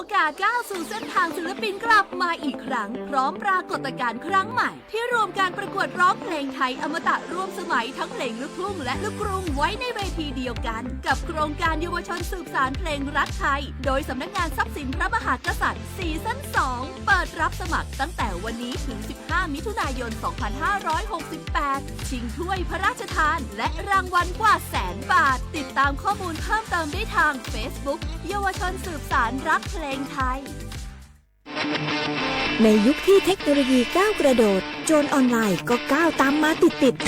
โอกาสก้าวสู่เส้นทางศิลปินกลับมาอีกครั้ง พร้อมปรากฏการณ์ครั้งใหม่ ที่รวมการประกวดร้องเพลงไทยอมตะร่วมสมัยทั้งเพลงลูกทุ่งและลูกกรุงไว้ในเวทีเดียวกัน กับโครงการเยาวชนสืบสานเพลงรักไทย โดยสำนักงานทรัพย์สินพระมหากษัตริย์ ซีซั่นสอง เปิดรับสมัครตั้งแต่วันนี้ถึง สิบห้า มิถุนายน สองพันห้าร้อยหกสิบแปด ชิงถ้วยพระราชทาน และรางวัลกว่าแสนบาท ติดตามข้อมูลเพิ่มเติมได้ทาง Facebook เยาวชนสืบสานรักเพลงไทย ในยุคที่เทคโนโลยีก้าวกระโดด โจรออนไลน์ก็ก้าวตามมาติดๆ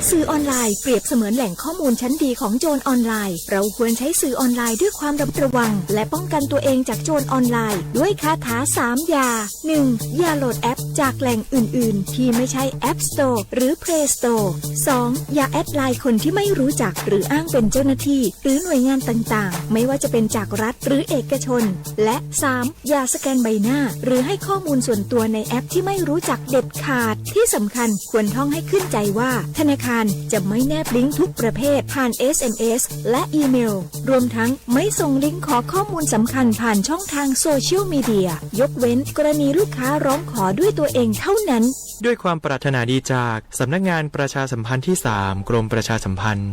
สื่อออนไลน์เปรียบเสมือนแหล่งข้อมูลชั้นดีของโจรออนไลน์ เราควรใช้สื่อออนไลน์ด้วยความระมัดระวัง และป้องกันตัวเองจากโจรออนไลน์ ด้วยคาถาสามอย่า หนึ่ง อย่าโหลดแอปจากแหล่งอื่นๆ ที่ไม่ใช่ App Store หรือ Play Store สอง อย่าแอดไลน์คนที่ไม่รู้จัก หรืออ้างเป็นเจ้าหน้าที่ หรือหน่วยงานต่างๆ ไม่ว่าจะเป็นจากรัฐหรือเอกชน และ สาม อย่าสแกนใบหน้า หรือให้ข้อมูลส่วนตัวในแอปที่ไม่รู้จักเด็ดขาด ที่สำคัญควรท่องให้ขึ้นใจว่า ธนาคารจะไม่แนบลิงก์ทุกประเภทผ่าน เอสเอ็มเอส และอีเมล รวมทั้งไม่ส่งลิงก์ขอข้อมูลสำคัญผ่านช่องทางโซเชียลมีเดีย ยกเว้นกรณีลูกค้าร้องขอด้วยตัวเองเท่านั้น ด้วยความปรารถนาดีจากสำนักงานประชาสัมพันธ์ที่สาม กรมประชาสัมพันธ์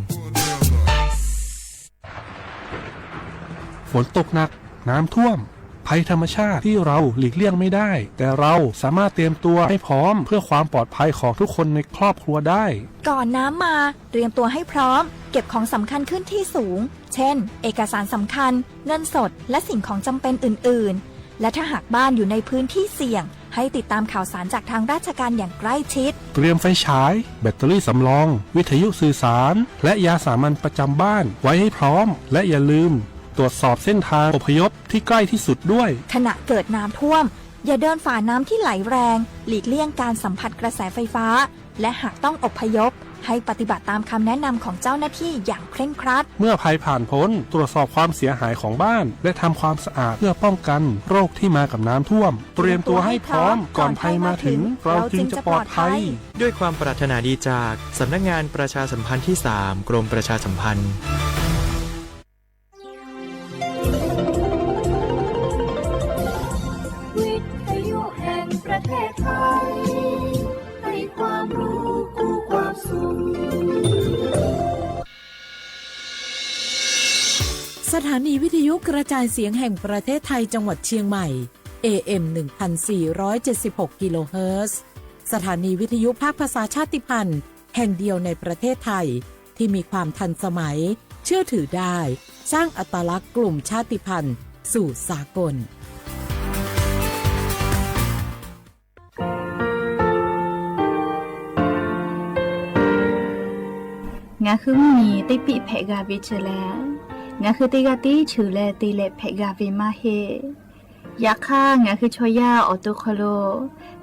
ฝนตกหนัก น้ำท่วม ภัยธรรมชาติที่เราหลีกเลี่ยงไม่ได้ แต่เราสามารถเตรียมตัวให้พร้อมเพื่อความปลอดภัยของทุกคนในครอบครัวได้ ก่อนน้ำมา เตรียมตัวให้พร้อม เก็บของสำคัญขึ้นที่สูง เช่น เอกสารสำคัญ เงินสด และสิ่งของจำเป็นอื่นๆ และถ้าหากบ้านอยู่ในพื้นที่เสี่ยง ให้ติดตามข่าวสารจากทางราชการอย่างใกล้ชิด เตรียมไฟฉาย แบตเตอรี่สำรอง วิทยุสื่อสาร และยาสามัญประจำบ้านไว้ให้พร้อม และอย่าลืมตรวจสอบเส้นทางอพยพที่ใกล้ที่สุดด้วย ขณะเกิดน้ำท่วม อย่าเดินฝ่าน้ำที่ไหลแรง หลีกเลี่ยงการสัมผัสกระแสไฟฟ้า และหากต้องอพยพ ให้ปฏิบัติตามคำแนะนำของเจ้าหน้าที่อย่างเคร่งครัด เมื่อภัยผ่านพ้น ตรวจสอบความเสียหายของบ้าน และทำความสะอาดเพื่อป้องกันโรคที่มากับน้ำท่วม เตรียมตัวให้พร้อม ก่อนภัยมาถึง เราจึงจะปลอดภัย ด้วยความปรารถนาดีจากสำนักงานประชาสัมพันธ์ที่สาม กรมประชาสัมพันธ์ วิทยุแห่งประเทศไทย ให้ความรู้คู่ความสุข สถานีวิทยุกระจายเสียงแห่งประเทศไทยจังหวัดเชียงใหม่ เอเอ็ม หนึ่งพันสี่ร้อยเจ็ดสิบหก กิโลเฮิรตซ์ สถานีวิทยุภาคภาษาชาติพันธุ์แห่งเดียวในประเทศไทย ที่มีความทันสมัย เชื่อถือได้ สร้างอัตลักษณ์กลุ่มชาติพันธุ์สู่สากล Ngaˬ hui mvuhˇ miˬ teˇ piˆ hpehꞈ g'a ve chi lehˬ, ngaˬ hui teˇ g'aˇ tiˉ cheuˬ leh te leh hpehꞈ g'a ve maˇ heˆ. Yaꞈ hk'aˇ, ngaˬ hui chaw yaˇ awˬ to hk'aw lo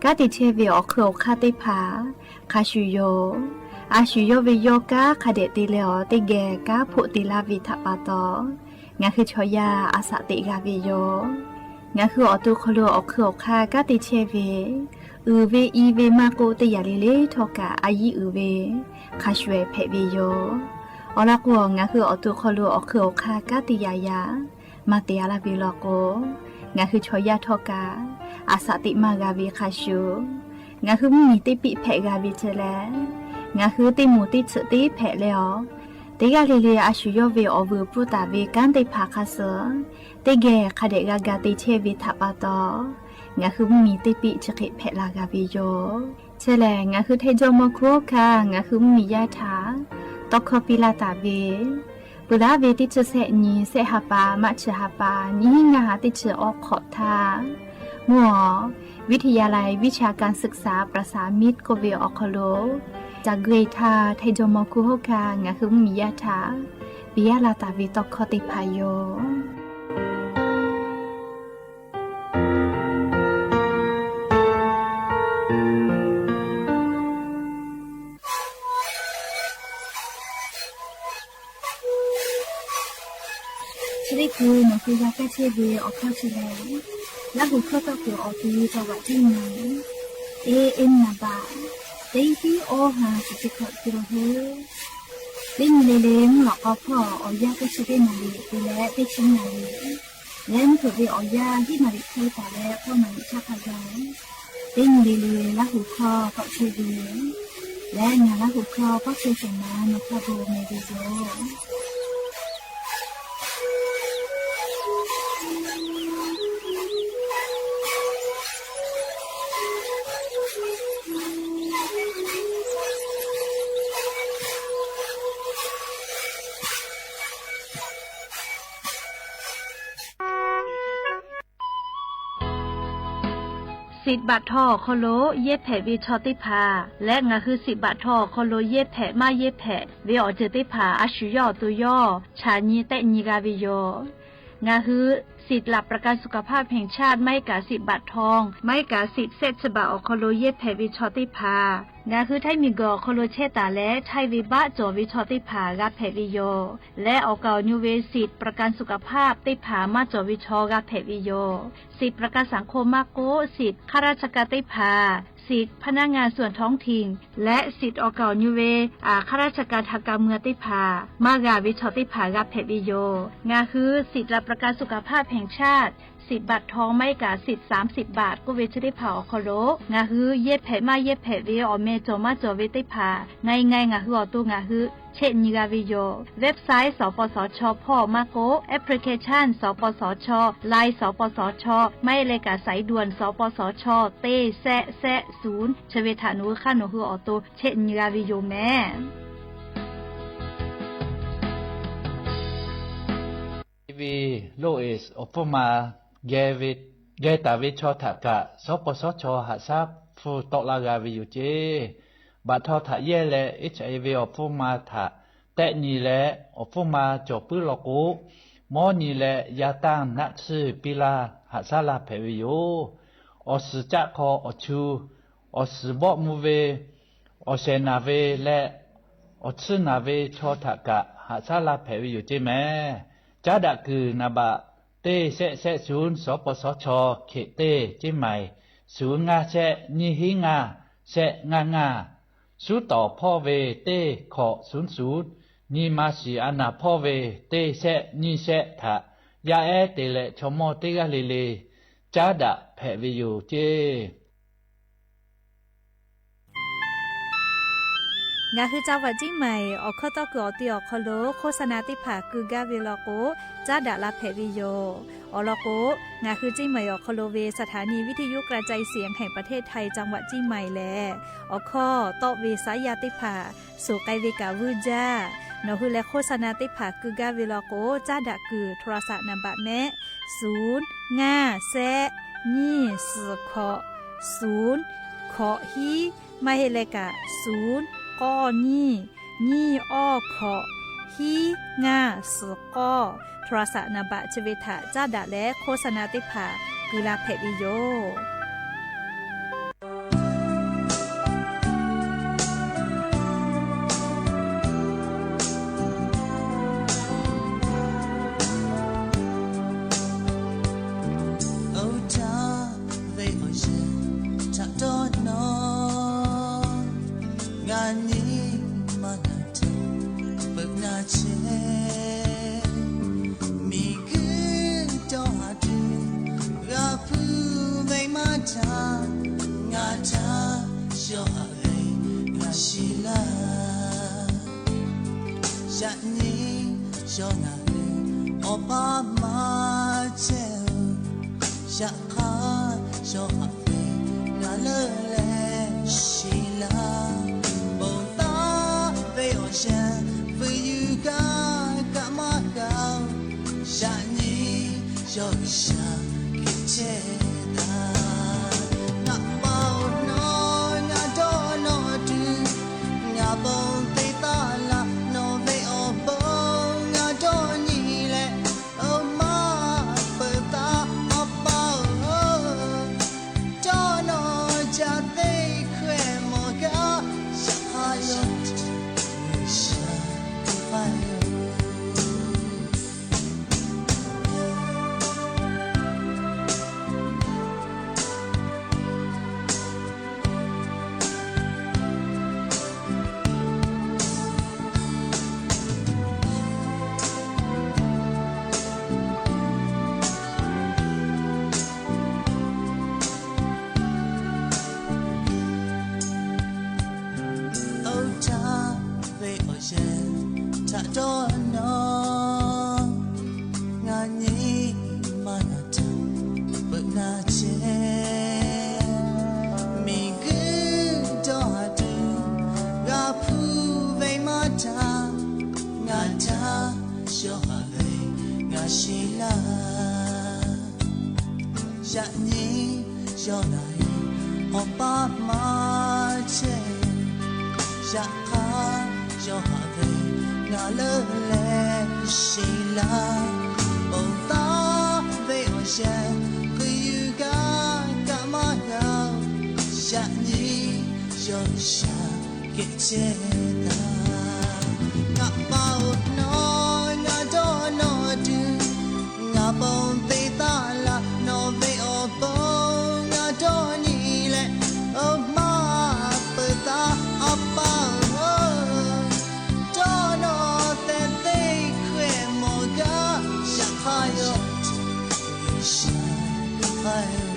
kanˉ te chehˇ ve awˬ hk'eun awˬ hk'aˇ teˇ hpaˍ hk'a shuˍ yoˬ. A shu yawˇ ve yawˇ kanˉ hk'a dehꞈ te leh awˬ teˇ geh kanˉ hpoˆ te laˇ ve htaꞈ pa taw, ngaˬ hui chaw yaˇ a shaꞈ teꞈ g'a ve yoˬ. Ngaˬ hui awˬ to hk'aw lo awˬ hk'eun awˬ hk'aˇ kanˉ te chehˇ ve, uiˍ ve i ve maˇ k'oˆ, teˇ yanˇ le le htawˇ kaꞈ a yiˉ uiˍ ve hk'a shuˍ ehˍ hpehꞈ ve yoˬ. Awˬ lawn k'o, ngaˬ hui awˬ to hk'aw lo awˬ hk'eun awˬ hk'aˇ kanˉ te yaꞈ yaꞈ maˇ te a laˇ ve law k'o, ngaˬ hui chaw yaˇ htawˇ kaꞈ a shaꞈ teꞈ maˇ g'a ve hk'a shuˍ, ngaˬ hui mvuhˇ miˬ teˇ piˆ hpehꞈ g'a ve chi lehˬ, ngaˬ hui teˇ moˍ teˇ tsuhꞈ teˇ hpehꞈ leh awˬ, teˇ g'aˇ le le a shu yawˇ ve awˬ vuiˬ pfuhˇ taˍ ve kanˉ teˇ hpaˍ hk'a suh teˇ geh hk'a dehꞈ g'a ga te chehˇ ve htaꞈ pa taw, ngaˬ hui mvuhˇ miˬ teˇ piˆ chi hk'e hpehꞈ la g'a ve yoˬ. Chi lehˬ, ngaˬ hui Htaiˇ jawˇ mawˇ hkuˇ hawˉ hkanˇ ngaˬ hui mvuhˇ miˬ yaˇ htaꞈ tawˇ hkawˇ piˇ laˇ taˍ ve, peuˬ laˉ ve teˇ chi sehˆ nyi sehˆ ha pa maˇ chi ha pa nyiˇ hinˉ ngaˇ ha teˇ chi awˇ hk'awꞈ htaˇ, mvuhˇ awˬ วิทยาลัยวิชาการศึกษาประสานมิตร k'oˆ ve awˬ hk'aw lo ca gui htaˇ, Htaiˇ jawˇ mawˇ hkuˇ hawˉ hkanˇ ngaˬ hui mvuhˇ miˬ yaˇ htaꞈ piˇ laˇ taˍ ve tawˇ hkawˇ teˇ hpaˍ yoˬ. Chi teˇ hkui nawˬ hui g'a kaˇ chehˇ ve awˬ hkawˇ chi lehˬ, Laˇ huˍ hkawˇ tawˇ kuiˬ awˬ ti จังหวัดเชียงใหม่ เอเอ็ม นับ teˇ hiˉ awˇ ha chi teˇ hkawꞈ te la hoˉ. Teˇ nyi le le mvuhˇ lawꞈ k'aw hpawˇ awˬ yanˇ teˇ chi teˇ naˍ riˍ te leh teˇ chi naˍ riˍ Leh mvuhˇ hpeuꞈ ve awˬ yanˇ hiˉ maˍ liꞈ hk'e taˍ leh, hpawˇ maˍ liꞈ chaˇ hk'a gaˇ. Teˇ nyi le le Laˇ huˍ hkawˇ tawˆ chehˇ ve yoˬ. Leh ngaˬ Laˇ huˍ hkawˇ tawˆ chehˇ shehˍ ma nawˬ hk'a bon meh ve yoˬ. Siꞈ baꞈ htaw awˬ hk'aw lo yehˇ hpehꞈ ve chaw teˇ hpaˍ leh ngaˬ hui siꞈ baꞈ htaw awˬ hk'aw lo yehˇ hpehꞈ maˇ yehˇ hpehꞈ ve awˬ ceuˬ teˇ hpaˍ a shu yawˇ awˬ to yawˇ chaꞈ nyi tehˆ nyi g'a ve yoˬ. Ngaˬ hui สิทธิ์หลักประกันสุขภาพแห่งชาติ maˇ heˆ kaꞈ siꞈ baꞈ htaw, maˇ heˆ kaꞈ siꞈ shehˆ chi baꞈ awˬ hk'aw lo yehˇ hpehꞈ ve chaw teˇ hpaˍ, ngaˬ hui htaiˇ miˬguiˬ awˬ hk'aw lo chehˇ taˍ leh htaiˇ ve baˆ cawˬ ve chaw teˇ hpaˍ g'a hpehꞈ ve yoˬ. Leh awˬ kaˍ awˬ nu ve siꞈ ประกันสุขภาพ teˇ hpaˍ maˇ cawˬ ve chaw g'a hpehꞈ ve yoˬ. Siꞈ ประกันสังคม maˇ k'oˆ, siꞈ ข้าราชการ teˇ hpaˍ, siꞈ พนักงานส่วนท้องถิ่น leh siꞈ awˬ kaˍ awˬ nu ve ข้าราชการทางการเมือง teˇ hpaˍ maˇ g'a ve chaw teˇ hpaˍ g'a hpehꞈ ve yoˬ. Ngaˬ hui siꞈ หลักประกันสุขภาพแห่งชาติ siꞈ baꞈ htaw maˇ heˆ kaꞈ siꞈ สามสิบบาท k'oˆ ve chi teˇ hpaˍ awˬ hk'aw lo ngaˬ hui yehˇ hpehꞈ maˇ yehˇ hpehꞈ ve awˬ meh cawˬ maˇ cawˬ ve teˇ hpaˍ ngaˬ ngaˬ ngaˬ hui awˬ to ngaˬ hui chehˆ nyi g'a ve yoˬ. Website สปสช hpawˇ maˇ k'oˆ, application สปสช, Line สปสช maˇ heˆ leh kaꞈ สายด่วน สปสช teˇ shehˆ shehˆ ศูนย์ chi ve htaꞈ nawˬ hui hk'aˇ nawˬ hui awˬ to chehˆ nyi g'a ve yoˬ mehˍ. Ve loˇ eˬ awˬ hpfuhˇ ma geh taˍ ve chaw htaꞈ kaꞈ สปสช haꞈ shaˉ hpfuhˇ tawˆ laˇ g'a ve yoˬ ceˇ. Baꞈ htaw htaꞈ yehˇ leh HIV awˬ hpfuhˇ ma htaꞈ tehˆ nyi leh awˬ hpfuhˇ ma cawˬ puiˉ law k'o, mawˇ nyi leh yaˇ tanˇ naˆ tsuhˇ piˇ laˇ haꞈ shaˉ laˇ hpehꞈ ve yoˬ. Awˬ suhˍ caˆ hk'aw awˬ chu, awˬ suhˍ vawˆ mvuh ve, awˬ shehˍ naˬ ve leh awˬ tsuhˇ naˬ ve chaw htaꞈ kaꞈ haꞈ shaˉ laˇ hpehꞈ ve yoˬ ceˇ mehˍ. Caˉ daꞈ kuiˬ naˍ baꞈ teˇ shehˆ shehˆ ศูนย์ สปสช เขต teˇ ceˇ maiˍ, ศูนย์ ngaˇ shehˆ nyiˇ hiˉ ngaˇ shehˆ ngaˇ ngaˇ, suˉ tawˍ hpawˇ ve teˇ hkawꞈ ศูนย์ศูนย์, nyi ma shiˍ a naˍ hpawˇ ve teˇ shehˆ nyiˇ shehˆ htaꞈ yaˇ ehˉ te leh chaw mawˇ teˇ g'aˇ le le caˉ daꞈ hpehꞈ ve yoˬ ceˇ. Ngaˬ hui จังหวัดเชียงใหม่ awˬ hkawˇ tawˆ kuiˬ awˬ ti awˬ hk'aw lo โฆษณา teˇ hpaˍ keu gaˇ ve law k'o, caˉ daꞈ la hpehꞈ ve yoˬ. Awˬ lawn k'o, ngaˬ hui เชียงใหม่ awˬ hk'aw lo ve สถานีวิทยุกระจายเสียงแห่งประเทศไทย จังหวัดเชียงใหม่ lehˬ, awˬ hkawˇ tawˆ ve saˉ yaˇ teˇ hpaˍ suˍ k'ai ve kaꞈ vuiˇ jaˇ. Nawˬ hui leh โฆษณา teˇ hpaˍ keu gaˇ ve law k'o, caˉ daꞈ kuiˬ โทรศัพท์ naˍ baꞈ mehˆ, ศูนย์ ngaˇ shehˆ nyiˇ suhˍ hkawꞈ, ศูนย์ hkawꞈ hiˉ, maˇ heˆ leh kaꞈ ศูนย์ k'awˇ nyiˇ, nyiˇ awˇ hkawꞈ, hiˉ ngaˇ suhˍ k'awˇ, โทรศัพท์ naˍ baꞈ chi ve htaꞈ caˉ daꞈ leh โฆษณา teˇ hpaˍ keu la hpehꞈ ve yoˬ. Oˇ htaˇ ve awˬ yanˇ htaꞈ dawˇ nawˇ, ngaˬ nyi ma ngaˬ htaꞈ peuꞈ na chehˇ. Miˬguiˬ dawˇ haˍ tuˬ g'a hpuˇ ve maˇ htaˇ, ngaˬ htaꞈ shaw haꞈ ve g'a shiˍ laˇ. Yaꞈ nyi shaw ngaˬ hui awˬ pa maˇ chehˇ-oˬ. Yaꞈ hk'aˇ shaw haꞈ ve ngaˬ leuˉ leh shiˍ laˇ. Ponˬ taˍ ve awˬ yanˇ fuiˍ yuˬ gaˇ kaꞈ maˇ gaˬ-oˬ. Yaꞈ nyi yawˇ G'uiˬsha hk'e chehˇ taˍ. Ngaˬ paoˬ nawˬ ngaˬ dawˇ nawˇ tuˬ, ngaˬ bon te taˍ laˇ. Nawˬ ve awˬ bon ngaˬ dawˇ nyi leh, oˇ maˇ peuˬ taˍ Awˬ pa-oˬ. Dawˇ nawˇ jaˇ teˇ hkawehˇ mawˬ gaˇ, yaꞈ hk'aˇ yawˇ G'uiˬsha hk'e k'ai yoˬ. Yawˇ haꞈ ve ngaˬ shiˍ laˇ. Yaꞈ nyi yawˇ ngaˬ hui awˬ pa maˇ chehˇ. Yaꞈ hk'aˇ yawˇ haꞈ ve ngaˬ leuˉ leh shiˍ laˇ. Ponˬ taˍ ve awˬ yanˇ hkui yuˬ gaˇ kaꞈ maˇ g'a-oˬ. Yaꞈ nyi yawˇ G'uiˬsha geh chehˇ taˍ. Ngaˬ pa-oˬ, nawˬ ngaˬ dawˇ nawˬ tuˬ, ngaˬ ponˬ te taˍ laˇ. Nawˬ ve awˬ pon ngaˬ dawˇ nyi leh, awˬ maˇ peuˬ taˍ, A pa-oˬ. Dawˇ nawˬ tehꞈ teˇ hkawehˇ mawˬ gaˇ. Yaꞈ hk'aˇ yawˇ G'uiˬsha hk'aˇ-oˬ.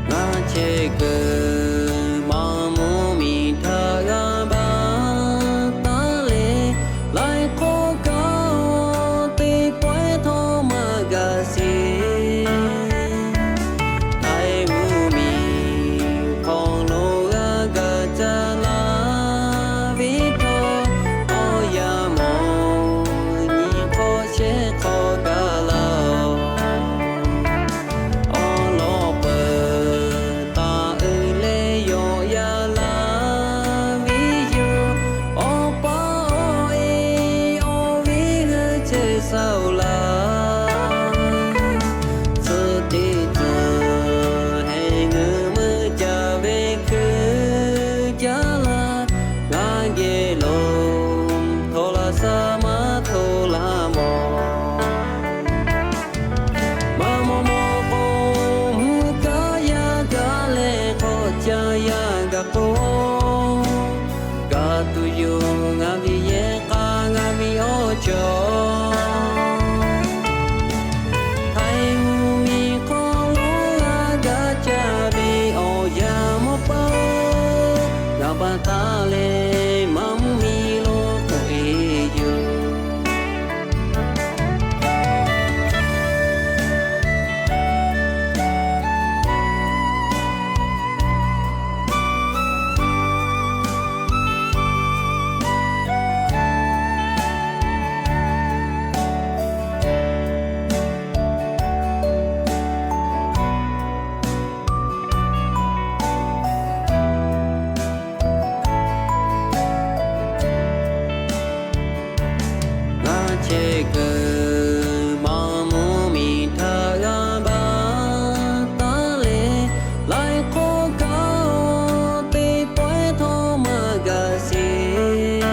Ngaˬ chehˇ kuiˬ maˇ mvuh miˬ htaꞈ g'a baˬ taˉ leh, laiˉ hk'awˇ kaꞈ teˇ pawehˇ htawˇ maˇ g'a shiˍ. Htaiˍ mvuhˇ miˬ hk'aw lo g'a gaˬ caˇ laˇ ve htawˇ, awˬ yanˇ mawˬ nyi hk'awꞈ shehˉ hk'awꞈ gaˬ laˇ-oˬ. Awˬ lawn peuˬ taˍ uiˍ leh yawꞈ yaˇ laˇ ve yoˬ. Awˬ pa awˬ e awˬ viˉ hui chehˇ shaˍ-oˬ laˇ. Tcuh teˇ tcuh heˍ ngeuˍ meuˇ caˇ ve hkui caˇ laˇ. Ngaˬ geh lo htaw laˇ shaˍ maˇ htaw laˇ mawˬ. Maˇ mawˬ mawˬ k'o, mvuhˇ kaˇ yaˇ kaˇ leh hk'awꞈ caˇ yaˇ gaˬ k'o, kaꞈ tuˬ yoˬ ngaˬ ve yehˬ k'a ngaˬ ve awˬ cawˬ. Htaiˍ mvuhˇ miˬ hk'aw lo g'a gaˬ caˇ ve awˬ yanˇ mawˬ pa, ngaˬ baˬ taˉ leh maˇ mvuhˇ miˬ lo k'oꞈ e yoˬ. Ngaˬ chehˇ kuiˬ maˇ mvuhˇ miˬ htaꞈ g'a baˬ taˉ leh, laiˉ hk'awˇ kaꞈ teˇ pawehˇ htawˇ maˇ g'a shiˍ.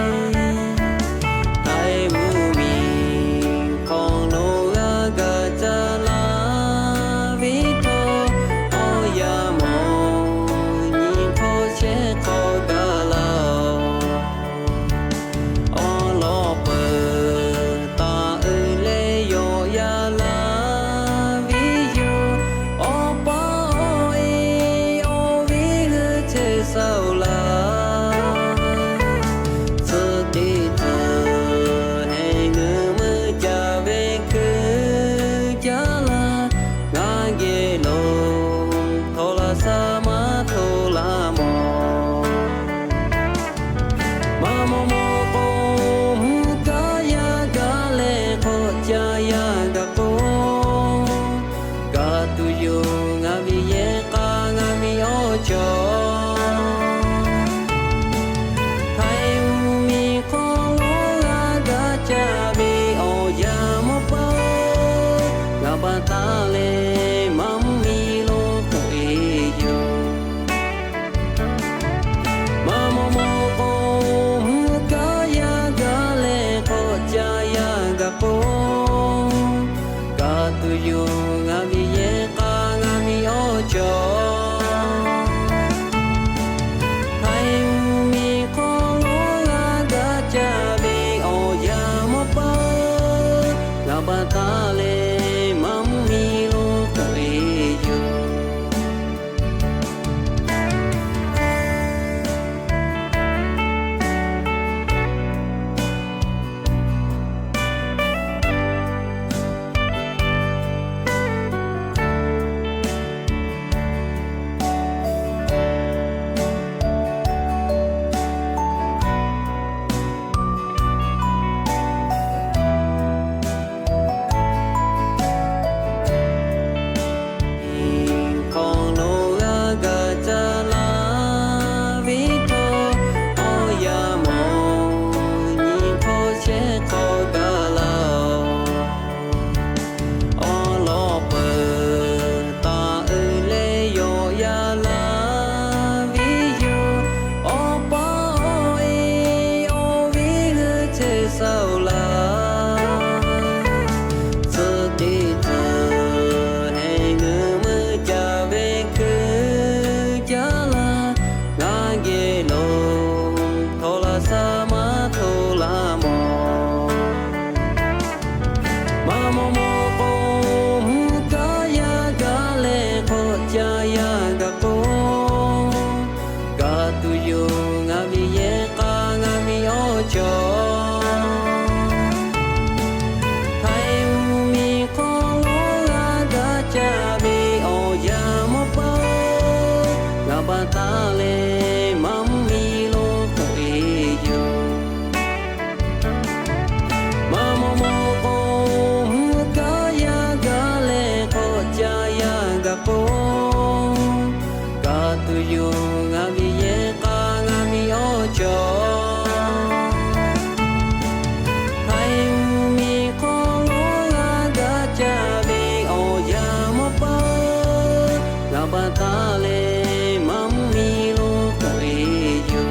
Htaiˍ mvuhˇ miˬ hk'aw lo g'a gaˬ caˇ laˇ ve htawˇ, awˬ yanˇ mawˬ nyi hk'awꞈ shehˉ hk'awꞈ gaˬ laˇ-oˬ. Awˬ lawn peuˬ taˍ uiˍ Ngaˬ pa taˇ leh maˇ mvuhˇ miˬ lonˉ k'oꞈ e yoˬ. Hk'aw lo g'a gaˬ ca laˇ ve htawˇ, awˬ yaˇ mawˬ nyi hk'awˇ shehˉ hk'awˇ gaˬ laˇ-oˬ. Awˬ lawn peuˬ taˍ uiˍ leh yawꞈ yaˇ laˇ ve yoˬ. Awˬ pa awˬ e awˬ viˉ hui chehˇ sha-oˬ laˇ. Tcuh teˇ tcuh heh ngeuˍ meuˇ caˇ ve kuiˬ jaˇ laˇ. Ngaˬ geh lo htawˇ laˇ sha maˇ htoꞈ laˇ mawˬ. Maˇ maw maw k'o, mvuhˇ kaˇ yaˇ gaˬ leh hk'awꞈ ca yaˇ gaˬ k'o, kaꞈ tuˬ yoˬ ngaˬ ve yehˬ k'a ngaˬ ve awˬ cawˬ. Htaiˍ mvuhˇ miˬ hk'aw lo g'a gaˬ ca ve awˬ yaˇ mawˇ paˇ, ngaˬ pa taˇ leh maˇ mvuhˇ miˬ lonˉ k'oꞈ e yoˬ. Maˇ maw maw k'o, mvuhˇ kaˇ yaˇ gaˬ leh hk'awꞈ ca yaˇ gaˬ k'o, kaꞈ tuˬ yoˬ ngaˬ ve yehˬ k'a ngaˬ ve awˬ cawˬ. Htaiˍ mvuhˇ miˬ hk'aw lo g'a gaˬ ca ve awˬ yaˇ mawˇ paˇ, ngaˬ pa taˇ leh maˇ mvuhˇ miˬ lonˉ k'oꞈ e yoˬ.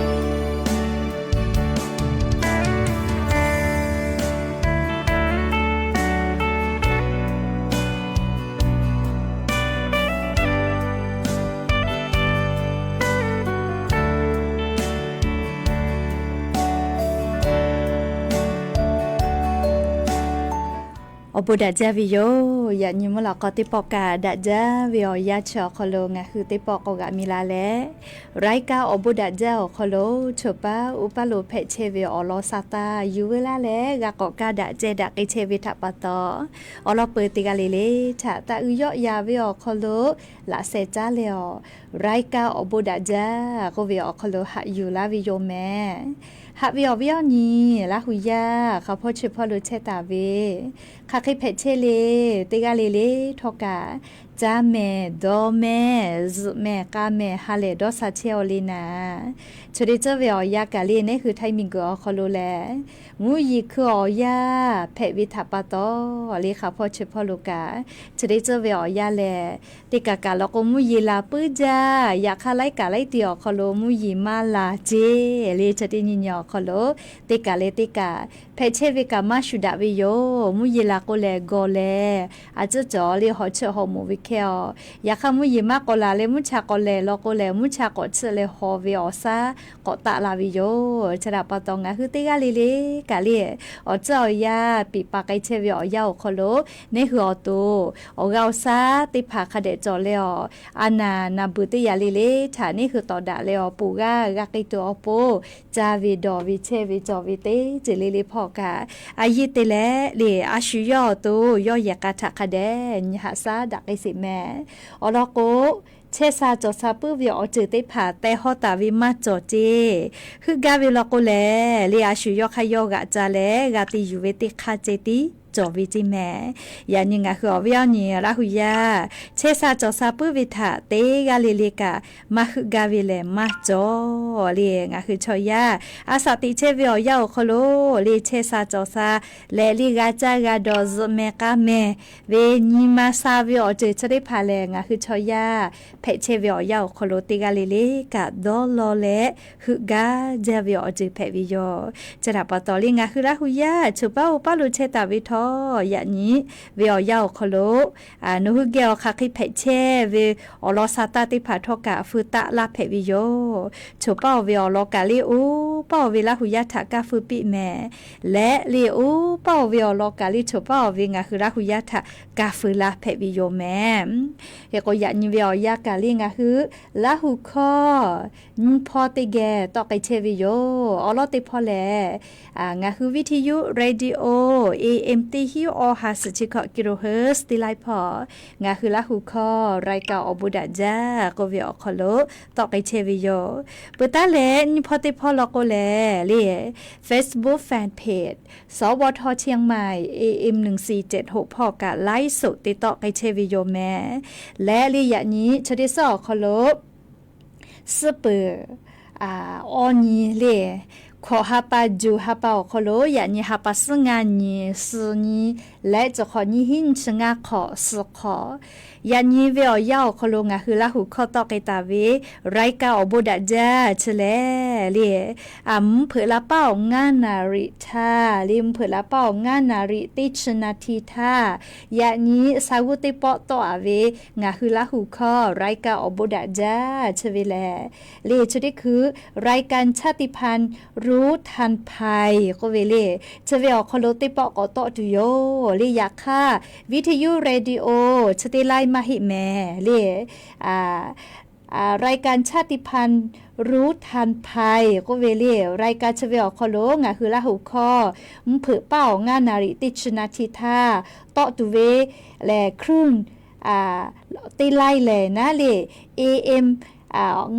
Awˬ bon daꞈ jaˇ ve yoˬ. Yaꞈ nyi mvuhˇ lawꞈ k'aw teˇ pawˆ kaꞈ daꞈ jaˇ ve awˬ yanˇ chi awˬ hk'aw lo ngaˬ hui teˇ pawˆ k'awꞈ g'aꞈ mi la leh, รายการ awˬ bon daꞈ jaˇ awˬ hk'aw lo choˬ paˉ uˉ paˉ lo hpehꞈ chehˇ ve awˬ lawn sha taˇ yuˬ veu laˇ leh g'a k'awꞈ kaˇ daꞈ ceh daꞈ k'ai chehˇ ve htaꞈ pa taw, awˬ lawn peuˬ teˇ g'aˇ le le htaꞈ taˇ uiˍ yawˆ yan ve awˬ hk'aw lo laꞈ sheh caˉ leh awˬ รายการ awˬ bon daꞈ jaˇ k'oˆ ve awˬ hk'aw lo haꞈ yuˬ laˇ ve yoˬ mehˍ. Haꞈ ve awˬ viˉ awˬ nyi Laˇ hu yaˇ hk'a hpawˇ chi hpawˇ lo chehˇ taˍ ve hk'aˬ hk'e hpehꞈ chehˇ le, teˇ g'aˇ le le htawˇ kaꞈ caˇ mehˍ, dawˇ mehˍ, zuhꞈ mehˍ, k'a mehˍ, ha lehˬ dawˇ sha chehˇ-aw le naˍ. Chi teˇ ceuˬ ve awˬ yanˇ kaꞈ le neˇ hui Htaiˍ miˬguiˬ awˬ hk'aw lo lehˬ, mvuhˇ yeˬ hkui awˬ yanˇ hpehꞈ ve htaꞈ pa taw, le hk'aˬ hpawˇ chi hpawˇ lo kaꞈ chi teˇ ceuˬ ve awˬ yanˇ lehˬ, teˇ kaꞈ kaꞈ law k'o mvuhˇ yeˬ laˬ puiˉ jaˇ. Yaꞈ hk'aˇ laiˉ kaꞈ laiˉ ti awˬ hk'aw lo mvuhˇ yeˬ maˇ laˬ ceˇ le. Chi teˇ nyi nyi awˬ hk'aw lo teˇ kaꞈ leh teˇ kaꞈ hpehꞈ chehˇ ve kaꞈ maˇ shuˍ daꞈ ve yoˬ. Mvuhˇ yeˬ laˬ k'o lehˬ gawˬ lehˬ a ciˉ cawˬ le hawˍ chiˆ hawˍ moˍ ve hkehˇ-aw. Yaꞈ hk'aˇ mvuhˇ yeˬ maˇ k'awꞈ laˬ leh mvuhˇ cha k'awꞈ lehˬ law k'o lehˬ, mvuhˇ cha k'awꞈ chiˆ leh hawˍ ve awˬ shaˉ k'awꞈ taˆ la ve yoˬ. Chi htaꞈ pa taw ngaˬ hui teˇ g'aˇ le le kaꞈ le, awˬ tcuhˇ awˬ yanˇ piˍ pa k'ai chehˇ ve awˬ yanˇ awˬ hk'aw lo neˇ hui awˬ to awˬ g'aˇ awˬ shaˉ teˇ hpaˍ hk'a dehꞈ cawˬ leh awˬ, a naˍ naˍ beuˬ teˇ yaꞈ le le htaꞈ neˇ hui tawˍ daꞈ leh awˬ poˬ g'aˇ g'a k'ai tuˬ awˬ pon, caˇ ve dawˬ ve chehˇ ve cawˬ ve teˇ ceuˬ le le hpawˇ kaꞈ, a yiˇ te leh le a shu yawˇ awˬ to yawˇ yehˬ k'a htaꞈ hk'a dehꞈ nyi haꞈ shaˉ daꞈ k'ai sheˍ mehˍ. Awˬ lawn k'o, chehˇ sha cawˬ sha puiˉ ve awˬ ceuˬ teˇ hpaˍ teh hawˇ taˍ ve maˇ cawˬ ceˇ. Heuˆ gaˇ ve law k'o lehˬ, le a shu yawˇ hk'aˇ yawˇ g'aꞈ ca leh g'a te yuˬ ve teˇ hk'aˇ ceh tiˉ cawˬ ve ceˇ mehˍ. Yaꞈ nyi ngaˬ hui awˬ viˉ awˬ nyi Laˇ hu yaˇ chehˇ sha cawˬ sha puiˉ ve htaꞈ teˇ g'aˇ le le kaꞈ maˇ heuˆ gaˇ ve lehˬ maˇ cawˬ le. Ngaˬ hui chaw yaˇ a shaꞈ teꞈ chehˇ ve awˬ yanˇ awˬ hk'aw lo le chehˇ sha cawˬ sha leh le g'a caˇ g'a dawˬ zuhꞈ mehˍ k'a mehˍ ve nyi ma sha ve awˬ ceuˬ chi teˇ hpaˍ lehˬ, ngaˬ hui chaw yaˇ hpehꞈ chehˇ ve awˬ yanˇ awˬ hk'aw lo teˇ g'aˇ le le kaꞈ dawˇ law leh heuˆ gaˇ jaˇ ve awˬ ceuˬ hpehꞈ ve yoˬ. Chi htaꞈ pa taw le ngaˬ hui Laˇ hu yaˇ choˬ paˉ oˇ paˉ lo chehˇ taˍ ve htawˇ, yaꞈ nyi ve awˬ yanˇ awˬ hk'aw lo nawˬ hui geh awˬ hk'aˬ hk'e hpehꞈ chehˇ ve awˬ lawn sha taˇ teˇ hpaˍ htawˇ kaꞈ feu taˆ laˇ hpehꞈ ve yoˬ. Choˬ paˉ-oˬ ve awˬ lawn kaꞈ le oˬ oˇ paˇ oˬ ve Laˇ hu yaˇ htaꞈ kaˇ feu piˇ mehˍ. Leh le oˇ paˇ oˬ ve awˬ lawn kaꞈ le choˬ paˇ oˬ ve ngaˬ hui Laˇ hu yaˇ htaꞈ kaˇ feu la hpehꞈ ve yoˬ mehˍ. Hk'e k'o yaꞈ nyi ve awˬ yanˇ kaꞈ le ngaˬ hui Laˇ hu hkawˇ nyi hpawˇ teˇ geh tawˆ k'ai chehˇ ve yoˬ. Awˬ lawn teˇ hpawˇ lehˬ, ngaˬ hui viˇ hti yuˇ radio A M teˇ hinˉ awˇ ha suhˍ chi hkawꞈ kilohertz teˇ laiˉ hpawˇ ngaˬ hui Laˇ hu hkawˇ รายการ awˬ bon daꞈ jaˇ k'oˆ ve awˬ hk'aw lo tawˆ k'ai chehˇ ve yoˬ. Peuˬ taˉ leh nyi hpawˇ teˇ hpawˇ law k'o lehˬ le Facebook fan page สวท เชียงใหม่ A M หนึ่งสี่เจ็ดหก hpawˇ kaꞈ ไลฟ์สด te tawˆ k'ai chehˇ ve yoˬ mehˍ. Leh le yaꞈ nyi chi teˇ suhˉ awˬ hk'aw lo suhˉ peuˬ awˇ nyi le, hkawꞈ ha pa juˬ ha pa awˬ hk'aw lo yaꞈ nyi ha pa suhˉ ngaˇ nyi, suhˍ nyi, leh cawˬ hk'awꞈ nyi hiˉ nyi chi ngaˇ hk'awꞈ suhˍ hk'awꞈ, yaꞈ nyi ve awˬ yanˇ awˬ hk'aw lo ngaˬ hui Laˇ hu hkawˇ tawˆ k'ai taˍ ve รายการ awˬ bon daꞈ jaˇ chi lehˬ le, mvuhˇ hpeuꞈ la paˉ awˬ ngaˇ naˍ riꞈ htaˇ le, mvuhˇ hpeuꞈ la paˉ awˬ ngaˇ naˍ riꞈ teˇ chi naˍ hti htaˇ, yaꞈ nyi sa g'uˇ teˇ pawˆ tawˆ a ve ngaˬ hui Laˇ hu hkawˇ รายการ awˬ bon daꞈ jaˇ chi ve lehˬ le, chi teˇ hkui รายการ ชาติพันธุ์รู้ทันภัย k'oˆ ve le, chi ve awˬ hk'aw lo teˇ pawˆ k'awꞈ tawˆ tuˬ yoˬ le. Yaꞈ hk'aˇ วิทยุ radio chi teˇ laiˉ maˇ heˆ mehˍ le. รายการ ชาติพันธุ์รู้ทันภัย k'oˆ ve le, รายการ chi ve awˬ hk'aw lo ngaˬ hui Laˇ hu hkawˇ mvuhˇ hpeuꞈ paˉ awˬ ngaˇ naˍ riꞈ teˇ chi naˍ hti htaˇ tawˆ tuˬ ve lehˬ คลื่น teˇ laiˉ lehˬ naˉ le, A M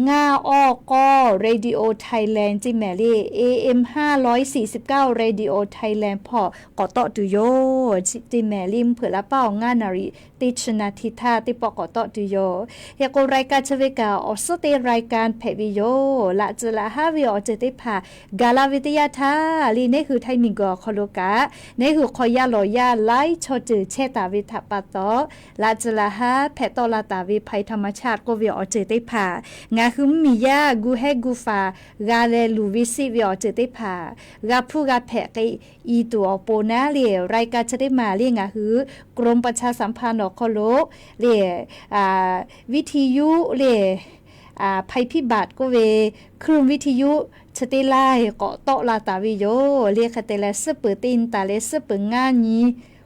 ngaˇ awˇ k'awˇ radio Thailand teˇ mehˍ le, A M ห้าร้อยสี่สิบเก้า radio Thailand hpawˇ k'awꞈ tawˆ tuˬ yoˬ. Teˇ mehˍ le mvuhˇ hpeuꞈ la paˉ awˬ ngaˇ naˍ riꞈ teˇ chi naˍ hti htaˇ teˇ pawˆ k'awꞈ tawˆ tuˬ yoˬ. Hk'e k'o รายการ chi ve kaꞈ awˬ suhˉ teˇ รายการ hpehꞈ ve yoˬ. Laꞈ tcuh laꞈ haˉ ve awˬ ceuˬ teˇ hpaˍ gaˬ la ve teˇ yanˇ htaˇ le, neˉ hui Htaiˇ miˬguiˬ awˬ hk'aw lo kaꞈ neˉ hui hk'aw yaˇ lawˬ yaˇ laiˉ chaw ceuˬ chehˇ taˍ ve htaꞈ pa taw, laꞈ tcuh laꞈ haˉ hpehꞈ tawˆ la taˍ ve ภัยธรรมชาติ k'oˆ ve awˬ ceuˬ teˇ hpaˍ, ngaˬ hui mvuhˇmiˬ yaˇ gu hehˉ gu faˍ g'a leh luˬ ve siˆ ve awˬ ceuˬ teˇ hpaˍ g'a hpuˇ g'a hpehꞈ k'ai i tuˬ awˬ pon naˉ le, รายการ chi teˇ maˬ le ngaˬ hui กรมประชาสัมพันธ์ awˬ hk'aw lo le วิทยุ le ภัยพิบัติ k'oˆ ve คลื่นวิทยุ chi teˇ laiˉ k'awꞈ tawˆ la taˍ ve yoˬ le. Hk'e te leh suhˉ peuˬ teˇ nyi taˍ leh suhˉ peuˬ ngaˇ nyi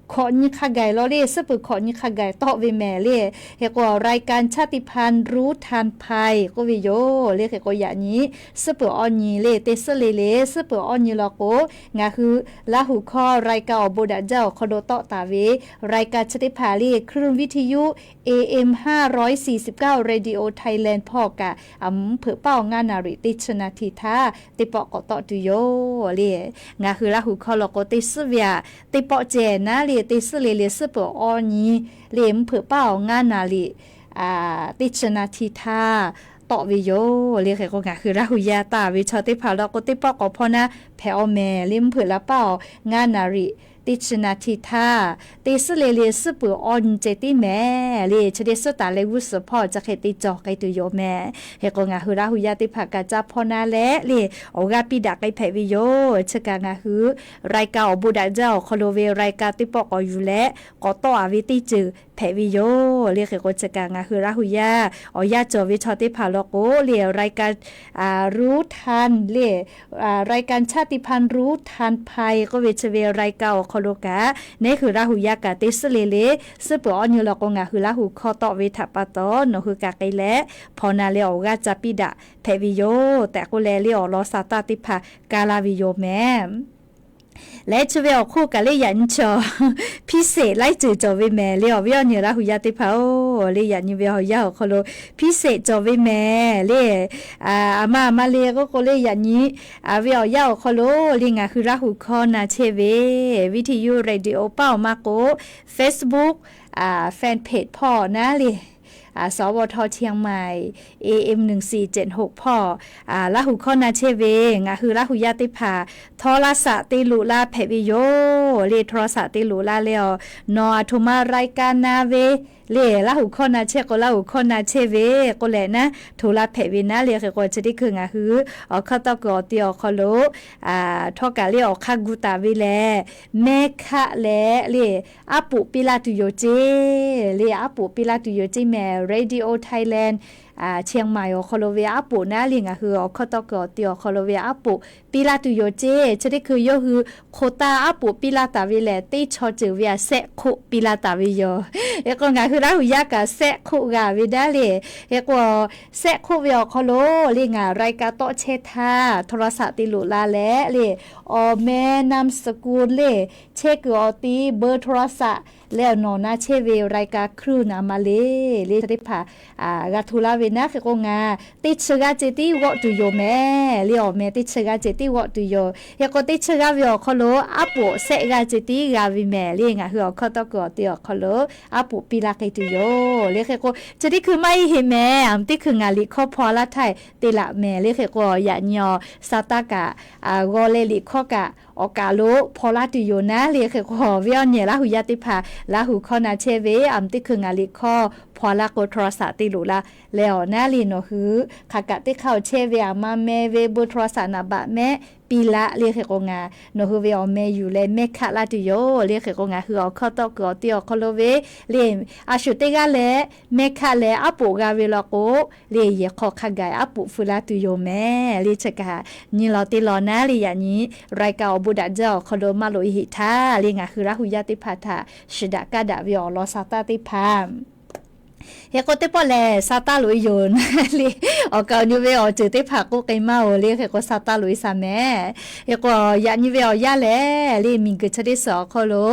hkawꞈ nyi hk'a gaˬ law le, suhˉ peuˬ hkawꞈ nyi hk'a gaˬ tawˆ ve mehˍ le. Hk'e k'o รายการ ชาติพันธุ์รู้ทันภัย k'oˆ ve yoˬ le. Hk'e k'o yaꞈ nyi suhˉ peuˬ awˇ nyi le, teˇ suhˉ le le suhˉ peuˬ awˇ nyi law k'o, ngaˬ hui Laˇ hu hkawˇ รายการ awˬ bon daꞈ jaˇ awˬ hk'aw lo tawˆ taˍ ve รายการ chi teˇ hpaˍ le คลื่นวิทยุ A M ห้าร้อยสี่สิบเก้า radio Thailand hpawˇ kaꞈ mvuhˇ hpeuꞈ paˉ awˬ ngaˇ naˍ riꞈ teˇ chi naˍ hti htaˇ teˇ pawˆ k'awꞈ tawˆ tuˬ yoˬ le. Ngaˬ hui Laˇ hu hkawˇ law k'o teˇ suhˉ ve aꞈ teˇ pawˆ ceh naˉ le, teˇ suhˉ le le suhˉ peuˬ awˇ nyi le mvuhˇ hpeuꞈ paˉ awˬ ngaˇ naˍ riꞈ teˇ chi naˍ hti htaˇ tawˆ ve yoˬ le. Hk'e k'o ngaˬ hui Laˇ hu yaˇ taˍ ve chaw teˇ hpaˍ law k'o teˇ pawˆ k'awꞈ hpawˇ naˉ hpehꞈ awˬ mehˍ le, mvuhˇ hpeuꞈ la paˉ awˬ ngaˇ naˍ riꞈ teˇ chi naˍ hti htaˇ teˇ suhˉ le le suhˉ peuˬ awˇ nyi ceh tiˉ mehˍ le, chi teˇ suhˉ taˍ leh g'uˇ suhˍ hpawˇ chi hk'e te cawˬ k'ai tuˬ yoˬ mehˍ. Hk'e k'o ngaˬ hui Laˇ hu yaˇ teˇ hpaˍ kaꞈ ca hpawˇ naˉ leh le awˬ g'aˇ piˇ daꞈ k'ai hpehꞈ ve yoˬ. Chi kaꞈ ngaˬ hui รายการ awˬ bon daꞈ jaˇ awˬ hk'aw lo ve รายการ teˇ pawˆ k'awꞈ yuˬ leh k'awꞈ tawˆ a ve teˇ ceuˬ hpehꞈ ve yoˬ le. Hk'e k'o chi kaꞈ ngaˬ hui Laˇ hu yaˇ awˬ yanˇ cawˬ ve chaw teˇ hpaˍ law k'o le รายการ รู้ทัน le รายการ ชาติพันธุ์รู้ทันภัย k'oˆ ve chi ve รายการ awˬ hk'aw lo kaꞈ neˉ hui Laˇ hu yaˇ kaꞈ teˇ suhˉ le le suhˉ peuˬ awˇ nyi law k'o ngaˬ hui Laˇ hu hkawˇ tawˆ ve htaꞈ pa taw nawˬ hui kaꞈ k'ai leh hpawˇ naˉ leh awˬ g'aˇ ca piˇ daꞈ hpehꞈ ve yoˬ tehꞈ k'oˆ leh le awˬ lawn sa taˇ teˇ hpaˍ ka laˇ ve yoˬ mehˍ. Leh chi ve awˬ hk'oˆ kaꞈ le yaꞈ nyi chaw พิเศษ laiˉ ceuˬ cawˬ ve mehˍ le. Awˬ viˉ awˬ nyi Laˇ hu yaˇ teˇ hpaˍ-oˬ, le yaꞈ nyi ve awˬ yanˇ awˬ hk'aw lo พิเศษ cawˬ ve mehˍ le. Aˬ ma aˬ ma le k'oˆ k'o le yaꞈ nyi ve awˬ yanˇ awˬ hk'aw lo le ngaˬ hui Laˇ hu hkawˇ na chehˇ ve วิทยุ radio paˉ awˬ maˇ k'o Facebook fan page hpawˇ naˉ le สวท เชียงใหม่ A M หนึ่งสี่เจ็ดหก hpawˇ Laˇ hu hkawˇ na chehˇ ve ngaˬ hui Laˇ hu yaˇ teˇ hpaˍ โทรศัพท์ te loꞈ la hpehꞈ ve yoˬ le. โทรศัพท์ te loꞈ la leh awˬ nawˬ aˬ htoꞈ ma รายการ na ve Le Laˇ huˍ hkawˇ na chehˇ k'o, Laˇ huˍ hkawˇ na chehˇ ve k'oˆ leh naˉ, htoꞈ la hpehꞈ ve naˉ le hk'e k'o, chi teˇ hkui ngaˬ hui awˬ hkawˇ tawˇ kuiˬ awˬ ti awˬ hk'aw lo htawˇ kaꞈ le awˬ hk'aˇ gu taˍ ve lehˬ, mehˇ hkaˆ leh le aˉ poꞈ piˇ laˇ tuˬ yoˬ ceˇ. Le aˉ poꞈ piˇ laˇ tuˬ yoˬ ceˇ mehˍ. Radio Thailand Chiang Mai awˬ hk'aw lo ve aˉ poꞈ naˉ le ngaˬ hui awˬ hkawˇ tawˇ kuiˬ awˬ ti awˬ hk'aw lo ve aˉ poꞈ piˇ laˇ tuˬ yoˬ ceˇ. Chi teˇ hkui yawˇ hui quota aˉ poꞈ piˇ laˇ taˍ ve lehˬ, teˇ chaw ceuˬ ve a sehˆ hk'oˆ piˇ laˇ taˍ ve yoˬ. Hk'e k'o ngaˬ hui Laˇ huˍ yaˇ kaꞈ sehˆ hk'oˆ g'a ve naˉ le. Hk'e k'o sehˆ hk'oˆ ve awˬ hk'aw lo le ngaˬ รายการ tawˆ chehˇ htaˇ โทรศัพท์ te loꞈ la leh le awˬ meh นามสกุล le chehˇ kuiˬ awˬ ti เบอร์โทรศัพท์ leh awˬ nawˬ na chehˇ ve รายการ คลื่น a ma le le teˇ hpaˍ g'a hto laˇ ve naˉ. Hk'e k'o ngaˬ teˇ chi g'aˇ ceh tiˉ g'awˆ tuˬ yoˬ mehˍ le. Awˬ meh teˇ chi g'aˇ ceh tiˉ g'awˆ tuˬ yoˬ. Hk'e k'o teˇ chi g'aˇ ve awˬ hk'aw lo aˉ poꞈ sehˆ g'aˇ ceh tiˉ g'a ve mehˍ le ngaˬ hui awˬ hkawˇ tawˇ kuiˬ awˬ ti awˬ hk'aw lo aˉ poꞈ piˇ laˇ k'ai tuˬ yoˬ le. Hk'e k'o chi teˇ hkui maˇ heˆ heˆ mehˍ. Aˬ meh teˇ hkui ngaˬ liꞈ hkawˇ hpaw laˇ htaˇ te laꞈ mehˍ le. Hk'e k'o yaꞈ nyi awˬ sa taˇ kaꞈ g'aw leh liꞈ hkawˇ kaꞈ awˬ kaˬ lo hpaw laˇ tuˬ yoˬ naˉ le. Hk'e k'o ve awˬ nyi Laˇ huˍ yaˇ teˇ hpaˍ Laˇ huˍ hkawˇ na chehˇ ve aˬ meh teˇ hkui ngaˬ liꞈ hkawˇ hpaw laˇ k'o โทรศัพท์ te loꞈ la leh awˬ naˉ le nawˬ hui hk'aˬ kaꞈ teˇ hk'aˇ awˬ chehˇ ve aˬ ma meh ve เบอร์โทรศัพท์ naˍ baꞈ mehˆ piˇ laˇ le. Hk'e k'o ngaˬ nawˬ hui ve awˬ meh yuˬ leh mehˇ hkaˆ laˇ tuˬ yoˬ le. Hk'e k'o ngaˬ hui awˬ hkawˇ tawˇ kuiˬ awˬ ti awˬ hk'aw lo ve le a shuˍ teˇ g'aˇ leh mehˇ hkaˆ leh aˉ poꞈ g'a ve law k'o le yehˬ hk'aw hk'a gaˬ aˉ poꞈ feu laˇ tuˬ yoˬ mehˍ le. Chi kaꞈ nyi lawˬ te lawˬ naˉ le yaꞈ nyi รายการ awˬ bon daꞈ jaˇ awˬ hk'aw lo maˇ loꞈ e heˆ htaˇ le ngaˬ hui Laˇ huˍ yaˇ teˇ hpaˍ htaꞈ shiˍ daꞈ kaˇ daꞈ ve awˬ lawn sa taˇ teˇ hpaˍ Hk'e k'o teˇ pawˆ lehˬ sa taˇ loꞈ e yoˬ naˉ le. Awˬ kaˍ awˬ nu ve awˬ ceuˬ teˇ hpaˍ k'oˆ k'ai maˇ oˬ le. Hk'e k'o sa taˇ loꞈ e sa mehˍ. Hk'e k'o yaꞈ nyi ve awˬ yanˇ lehˬ le miˬguiˬ chi teˇ suhˍ awˬ hk'aw lo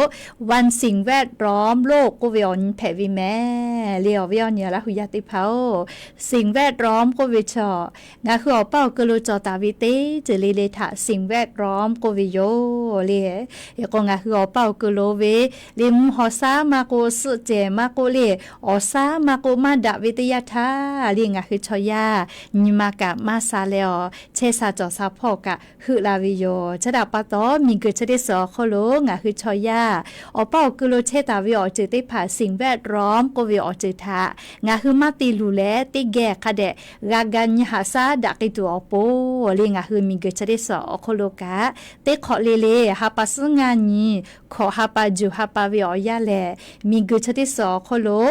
วันสิ่งแวดล้อมโลก k'oˆ ve awˬ nyi hpehꞈ ve mehˍ le. Awˬ viˉ awˬ nyi Laˇ huˍ yaˇ teˇ hpaˍ-oˬ, สิ่งแวดล้อม k'oˆ ve chaw ngaˬ hui awˬ paˇ awˬ keu lo cawˬ taˍ ve teˇ ceuˬ le le htaꞈ สิ่งแวดล้อม k'oˆ ve yoˬ le. Hk'e k'o ngaˬ hui awˬ paˇ awˬ keu lo ve le mvuhˇ haw saˉ maˇ k'oˆ, suhˆ cehˬ maˇ k'oˆ le, awˬ saˉ maˇ k'oˆ, maˇ daꞈ ve teˇ yanˇ htaˇ le ngaˬ hui chaw yaˇ nyi ma kaꞈ maˇ sa leh awˬ chehˇ sha cawˬ sha hpawˇ kaꞈ heuˆ la ve yoˬ. Chi htaꞈ pa taw miˬguiˬ chi teˇ suhˍ awˬ hk'aw lo ngaˬ hui chaw yaˇ awˬ paˇ awˬ keu lo chehˇ taˍ ve awˬ ceuˬ teˇ hpaˍ สิ่งแวดล้อม k'oˆ ve awˬ ceuˬ htaꞈ ngaˬ hui maˇ te luˬ leh teˇ geh hk'a dehꞈ g'a ga nyi haꞈ shaˉ daꞈ k'ai tuˬ awˬ pon le ngaˬ hui miˬguiˬ chi teˇ suhˍ awˬ hk'aw lo kaꞈ teˇ hk'awꞈ le le ha pa suhˉ ngaˇ nyi hkawꞈ ha pa juˬ ha pa ve awˬ yanˇ lehˬ, miˬguiˬ chi teˇ suhˍ awˬ hk'aw lo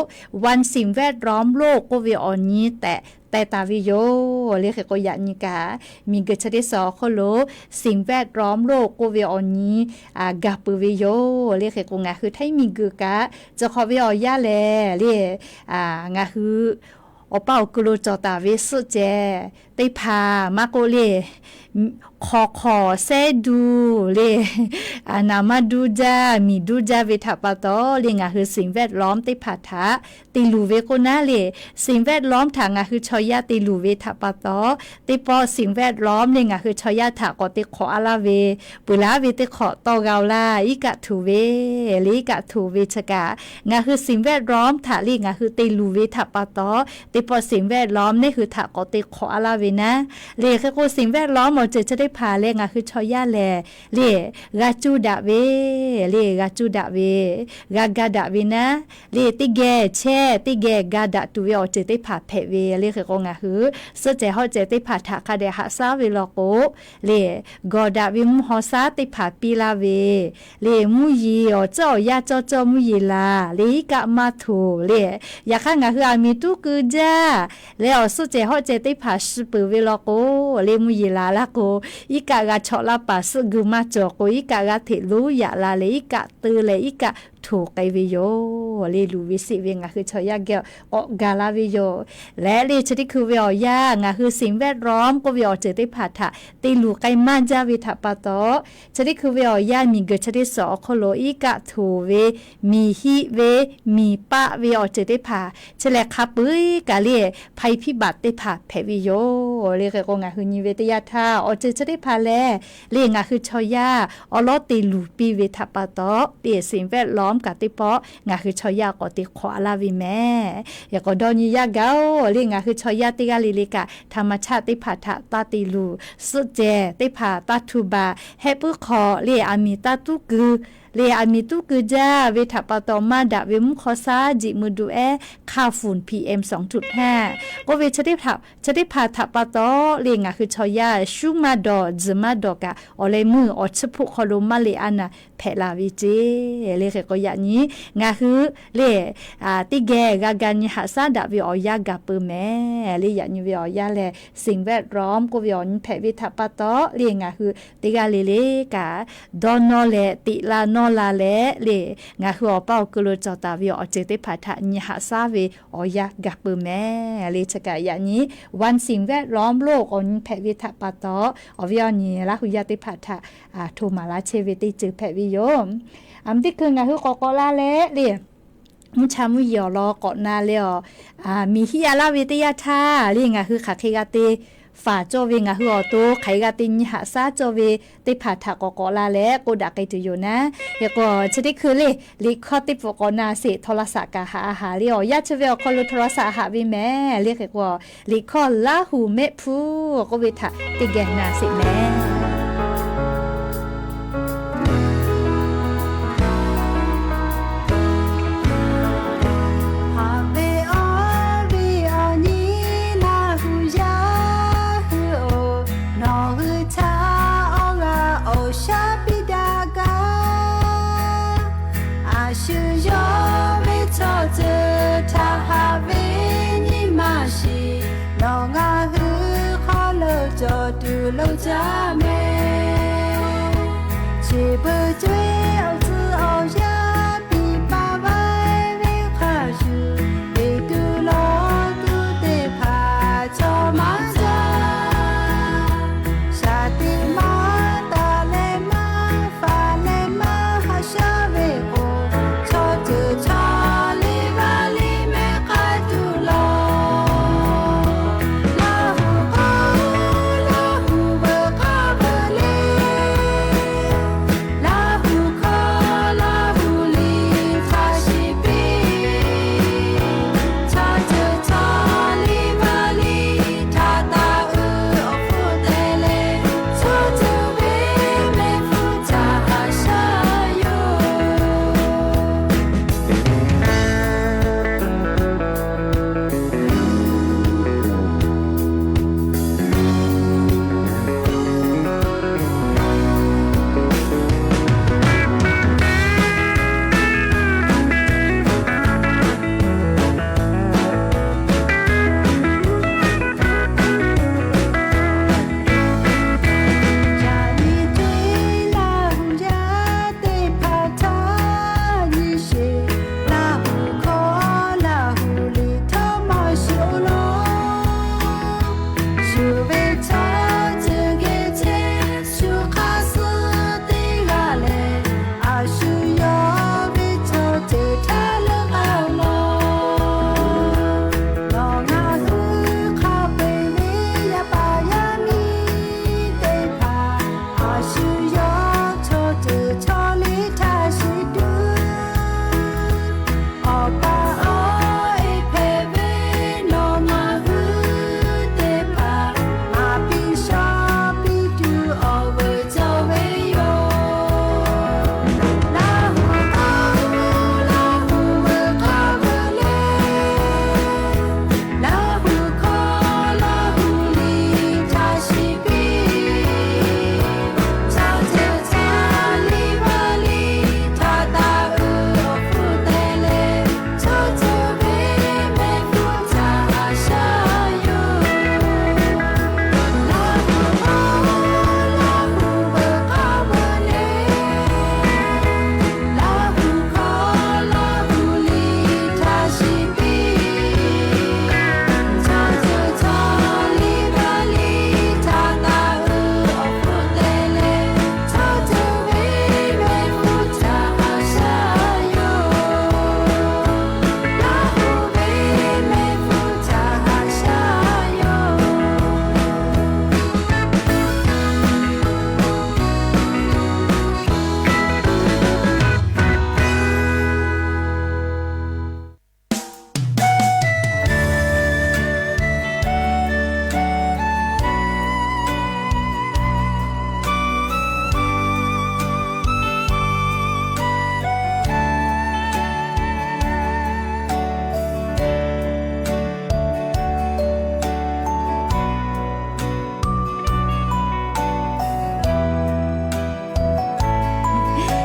วันสิ่งแวดล้อมโลก k'oˆ ve awˬ nyi tehꞈ teh taˍ ve yoˬ le. Hk'e k'o yaꞈ nyi kaꞈ miˬguiˬ chi teˇ suhˍ awˬ hk'aw lo สิ่งแวดล้อมโลก k'oˆ ve awˬ nyi gaˬ peuˬ ve yoˬ le. Hk'e k'o ngaˬ hui htaiˉ miˬguiˬ kaꞈ cawˬ hk'awꞈ ve awˬ yanˇ lehˬ le ngaˬ hui awˬ paˇ awˬ ku lo cawˬ taˍ ve suhˆ cehˬ teˇ hpaˍ maˇ k'oˆ le, hk'awꞈ hk'awꞈ sehˉ duˬ le, naˍ maˇ duˇ jaˇ miˬ duˇ jaˇ ve htaꞈ pa taw le ngaˬ hui สิ่งแวดล้อม teˇ hpaˍ htaꞈ te luˬ ve k'oˆ naˉ le, สิ่งแวดล้อม htaꞈ ngaˬ hui chaw yaˇ te luˬ ve htaꞈ pa taw, teˇ pawˆ สิ่งแวดล้อม le ngaˬ hui chaw yaˇ htaꞈ k'awꞈ te hk'awꞈ a laˇ ve, peuˬ laˉ ve teˇ hk'awꞈ tawˇ g'a-oˬ laˇ, iˉ kaˆ htoꞈ ve le iˉ kaˆ htoꞈ ve chi kaꞈ ngaˬ hui สิ่งแวดล้อม htaꞈ le ngaˬ hui te luˬ ve htaꞈ pa taw, teˇ pawˆ สิ่งแวดล้อม neˇ hui htaꞈ k'awꞈ te hk'awꞈ a laˇ ve naˉ le. Hk'e k'o สิ่งแวดล้อม awˬ ceuˬ chi teˇ hpaˍ leh ngaˬ hui chaw yaˇ lehˬ le g'a cuˇ daꞈ ve le g'a cuˇ daꞈ ve, g'a ga daꞈ ve naˉ le teˇ geh chehˇ teˇ geh ga daꞈ tuˬ ve awˬ ceuˬ teˇ hpaˍ hpehꞈ ve le. Hk'e k'o ngaˬ hui suhˆ cehˬ hawˆ cehˬ teˇ hpaˍ htaꞈ hk'a dehꞈ haꞈ shaˉ ve law k'o le, gawˬ daꞈ ve mvuhˇ haw shaˉ teˇ hpaˍ piˇ laˇ ve le, mvuhˇ yeˬ awˬ tcuhˉ awˬ yaˇ cawˇ cawˇ mvuhˇ yeˬ laˬ le iˉ kaˆ maˇ htoꞈ le. Yaꞈ hk'aˇ ngaˬ hui aˬ miˍ tuˉ keu jaˇ leh awˬ suhˆ cehˬ hawˆ cehˬ teˇ hpaˍ shiˍ peuˬ ve law k'o le mvuhˇ yeˬ laˬ laˇ k'o, iˉ kaˆ g'a chawꞈ laˇ paˍ suhˆ geu maˇ cawˬ k'o, iˉ kaˆ g'a hteꞈ lonˉ yaꞈ la leh iˉ kaˆ teu leh iˉ kaˆ htoꞈ k'ai ve yoˬ le. Luˬ ve seˆ ve ngaˬ hui chaw yaˇ geh k'awꞈ ga laˇ ve yoˬ. Leh le chi teˇ hkui ve awˬ yanˇ ngaˬ hui สิ่งแวดล้อม k'oˆ ve awˬ ceuˬ teˇ hpaˍ htaꞈ te luˬ k'ai maˇ jaˇ ve htaꞈ pa taw, chi teˇ hkui ve awˬ yanˇ miˬguiˬ chi teˇ suhˍ awˬ hk'aw lo iˉ kaˆ htoꞈ ve, miˬ hiˆ ve, miˬ paˆ ve awˬ ceuˬ teˇ hpaˍ chi lehˬ hk'a peu-eˬ kaꞈ le hpaˇ hiˆ hpiˇ baꞈ teˇ hpaˍ hpehꞈ ve yoˬ le. Hk'e k'o ngaˬ hui nyi ve teˇ yanˇ htaˇ awˬ ceuˬ chi teˇ hpaˍ lehˬ le ngaˬ hui chaw yaˇ awˉ lawˉ te luˬ piˇ ve htaꞈ pa taw le สิ่งแวดล้อม kaꞈ teˇ pawˆ ngaˬ hui chaw yaˇ k'awꞈ te hk'awꞈ a laˇ ve mehˍ. Yaꞈ k'aw dawˇ nyi yaˇ gaˇ-oˬ le ngaˬ hui chaw yaˇ teˇ g'aˇ le le kaꞈ ธรรมชาติ teˇ hpaˍ htaꞈ taˇ te luˬ, suhˆ cehˬ teˇ hpaˍ taˇ htu baˬ, hehˆ puiˉ hk'awꞈ le aˬ miˍ taˇ tuˉ keu le aˬ miˍ tuˉ keu jaˇ ve htaꞈ pa taw, maˇ daꞈ ve mvuhˇ hk'aw shaˉ jiꞈ mui duꞈ ehˉ hk'a funˍ P M sawˍ htuꞈ htaˇ k'oˆ ve, chi teˇ hpaˍ htaꞈ pa taw le ngaˬ hui chaw yaˇ shuˉ maˇ dawˬ, tzuhˬ maˇ dawˬ kaꞈ, awˬ leh meuˇ awˬ chiˇ hpoˆ hk'aw lo maˇ leꞈ a naˍ hpehꞈ la ve ceˇ. Le hk'e k'o yaꞈ nyi ngaˬ hui le teˇ geh g'a ga nyi haꞈ shaˉ daꞈ ve awˬ yanˇ gaˬ peuˬ mehˍ. Le yaꞈ nyi ve awˬ yanˇ lehˬ, สิ่งแวดล้อม k'oˆ ve awˬ nyi hpehꞈ ve htaꞈ pa taw le ngaˬ hui teˇ g'aˇ le le kaꞈ dawˇ nawˇ leh teꞈ la nawˇ la leh le ngaˬ hui awˬ paˇ awˬ ku lo cawˬ taˍ ve awˬ ceuˬ teˇ hpaˍ htaꞈ nyi haꞈ shaˉ ve awˬ yanˇ gaˬ peuˬ mehˍ. Le chi kaꞈ yaꞈ nyi วันสิ่งแวดล้อม lo awˬ nyi hpehꞈ ve htaꞈ pa taw, awˬ viˉ awˬ nyi Laˇ hu yaˇ teˇ hpaˍ htaꞈ hto maˍ laˇ chehˇ ve teˇ ceuˬ hpehꞈ ve yoˬ. Aˬ miˍ teˇ hkui ngaˬ hui k'awꞈ k'awꞈ la leh le mvuhˇ cha mvuhˇ yeˬ awˬ lawn k'awꞈ na leh awˬ, miˬ hiˆ yaˇ laˇ ve teˇ yanˇ htaˇ le ngaˬ hui hk'aˬ hk'e g'a te faˍ cawˇ ve, ngaˬ hui awˬ to hk'aˬ hk'e g'a te nyi haꞈ shaˉ cawˇ ve teˇ hpaˍ htaꞈ k'awꞈ k'awꞈ la leh k'oˆ daꞈ k'ai tuˬ yoˬ naˉ. Hk'e k'o chi teˇ hkui le liꞈ hkawˇ teˇ pfuhˍ k'awꞈ na sheˍ โทรศัพท์ kaꞈ haꞈ a haˍ le awˬ yanˇ chi ve awˬ hk'aw lo โทรศัพท์ haꞈ ve mehˍ. Le hk'e k'o liꞈ hkawˇ Laˇ hu mehˆ hpu k'oˆ ve htaꞈ teˇ geh na sheˍ mehˍ. Haꞈ ve awˬ viˉ awˬ nyi Laˇ hu yaˇ hui-oˬ, nawˬ hui htaꞈ awˬ g'aˇ awˬ shaˉ piˇ daꞈ kaꞈ, a shu yawˇ ve chaw ceuˬ htaꞈ haꞈ ve nyi ma shiˍ, nawˬ ngaˬ hui hk'aw lo cawˬ tuˬ lo caˇ mehˍ. Chi beuꞈ co-e awˬ tcuh awˬ yaˇ piˇ paˍ vaiˇ ve hk'a shuˍ, teꞈ tuˬ lawˬ tuˬ teˇ hpaˍ cawˬ maˇ caˇ. Shaˍ tiꞈ maˇ taˍ leh maˇ faˍ leh maˇ haꞈ shaˉ ve k'o, chaw ceuˬ chaw liˇ vaˇ liˇ mehˆ k'ai tuˬ lawˬ. Laˇ hu k'o, Laˇ hu veuꞈ k'aˇ veuꞈ le. Laˇ hu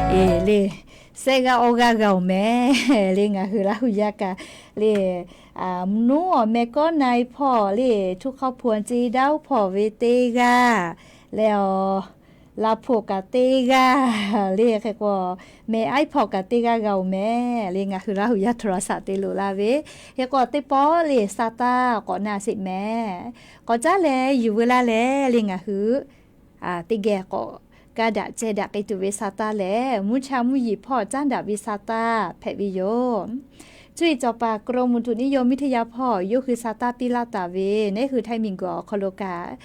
Eˬ le, shehˆ g'aˇ awˇ g'aˇ g'a-oˬ mehˍ le. Ngaˬ hui Laˇ hu yaˇ kaꞈ le, mvuhˇ naw awˬ meh kawˉ na-e hpawˇ le, htuˇ hk'aw hpu-anˬ ce daˇ-oˆ hpawˇ ve teˇ g'aˇ leh, aˬ, laˇ hpu kaꞈ teˇ g'aˇ le, hk'e k'o, meh aiˉ hpawˇ kaꞈ teˇ g'aˇ g'a-oˬ mehˍ le. Ngaˬ hui Laˇ hu yaˇ โทรศัพท์ te loꞈ la ve, hk'e k'o teˇ pawˆ le sa taˇ k'awꞈ na sheˍ mehˍ. K'awꞈ caˉ leh yuˬ veu laˇ leh le ngaˬ hui teˇ geh k'awꞈ kaˇ daꞈ ceh daꞈ k'ai tuˬ ve sa taˇ lehˬ, mvuhˇ cha mvuhˇ yeˬ hpawˇ caˉ daꞈ ve sa taˇ hpehꞈ ve yoˬ. Cuˇ yiˍ cawˬ paˍ กรมอุตุนิยมวิทยา hpawˇ yawˇ hui sa taˇ piˇ laˇ taˍ ve, neˉ hui Htaiˇ miˬguiˬ awˬ hk'aw lo kaꞈ,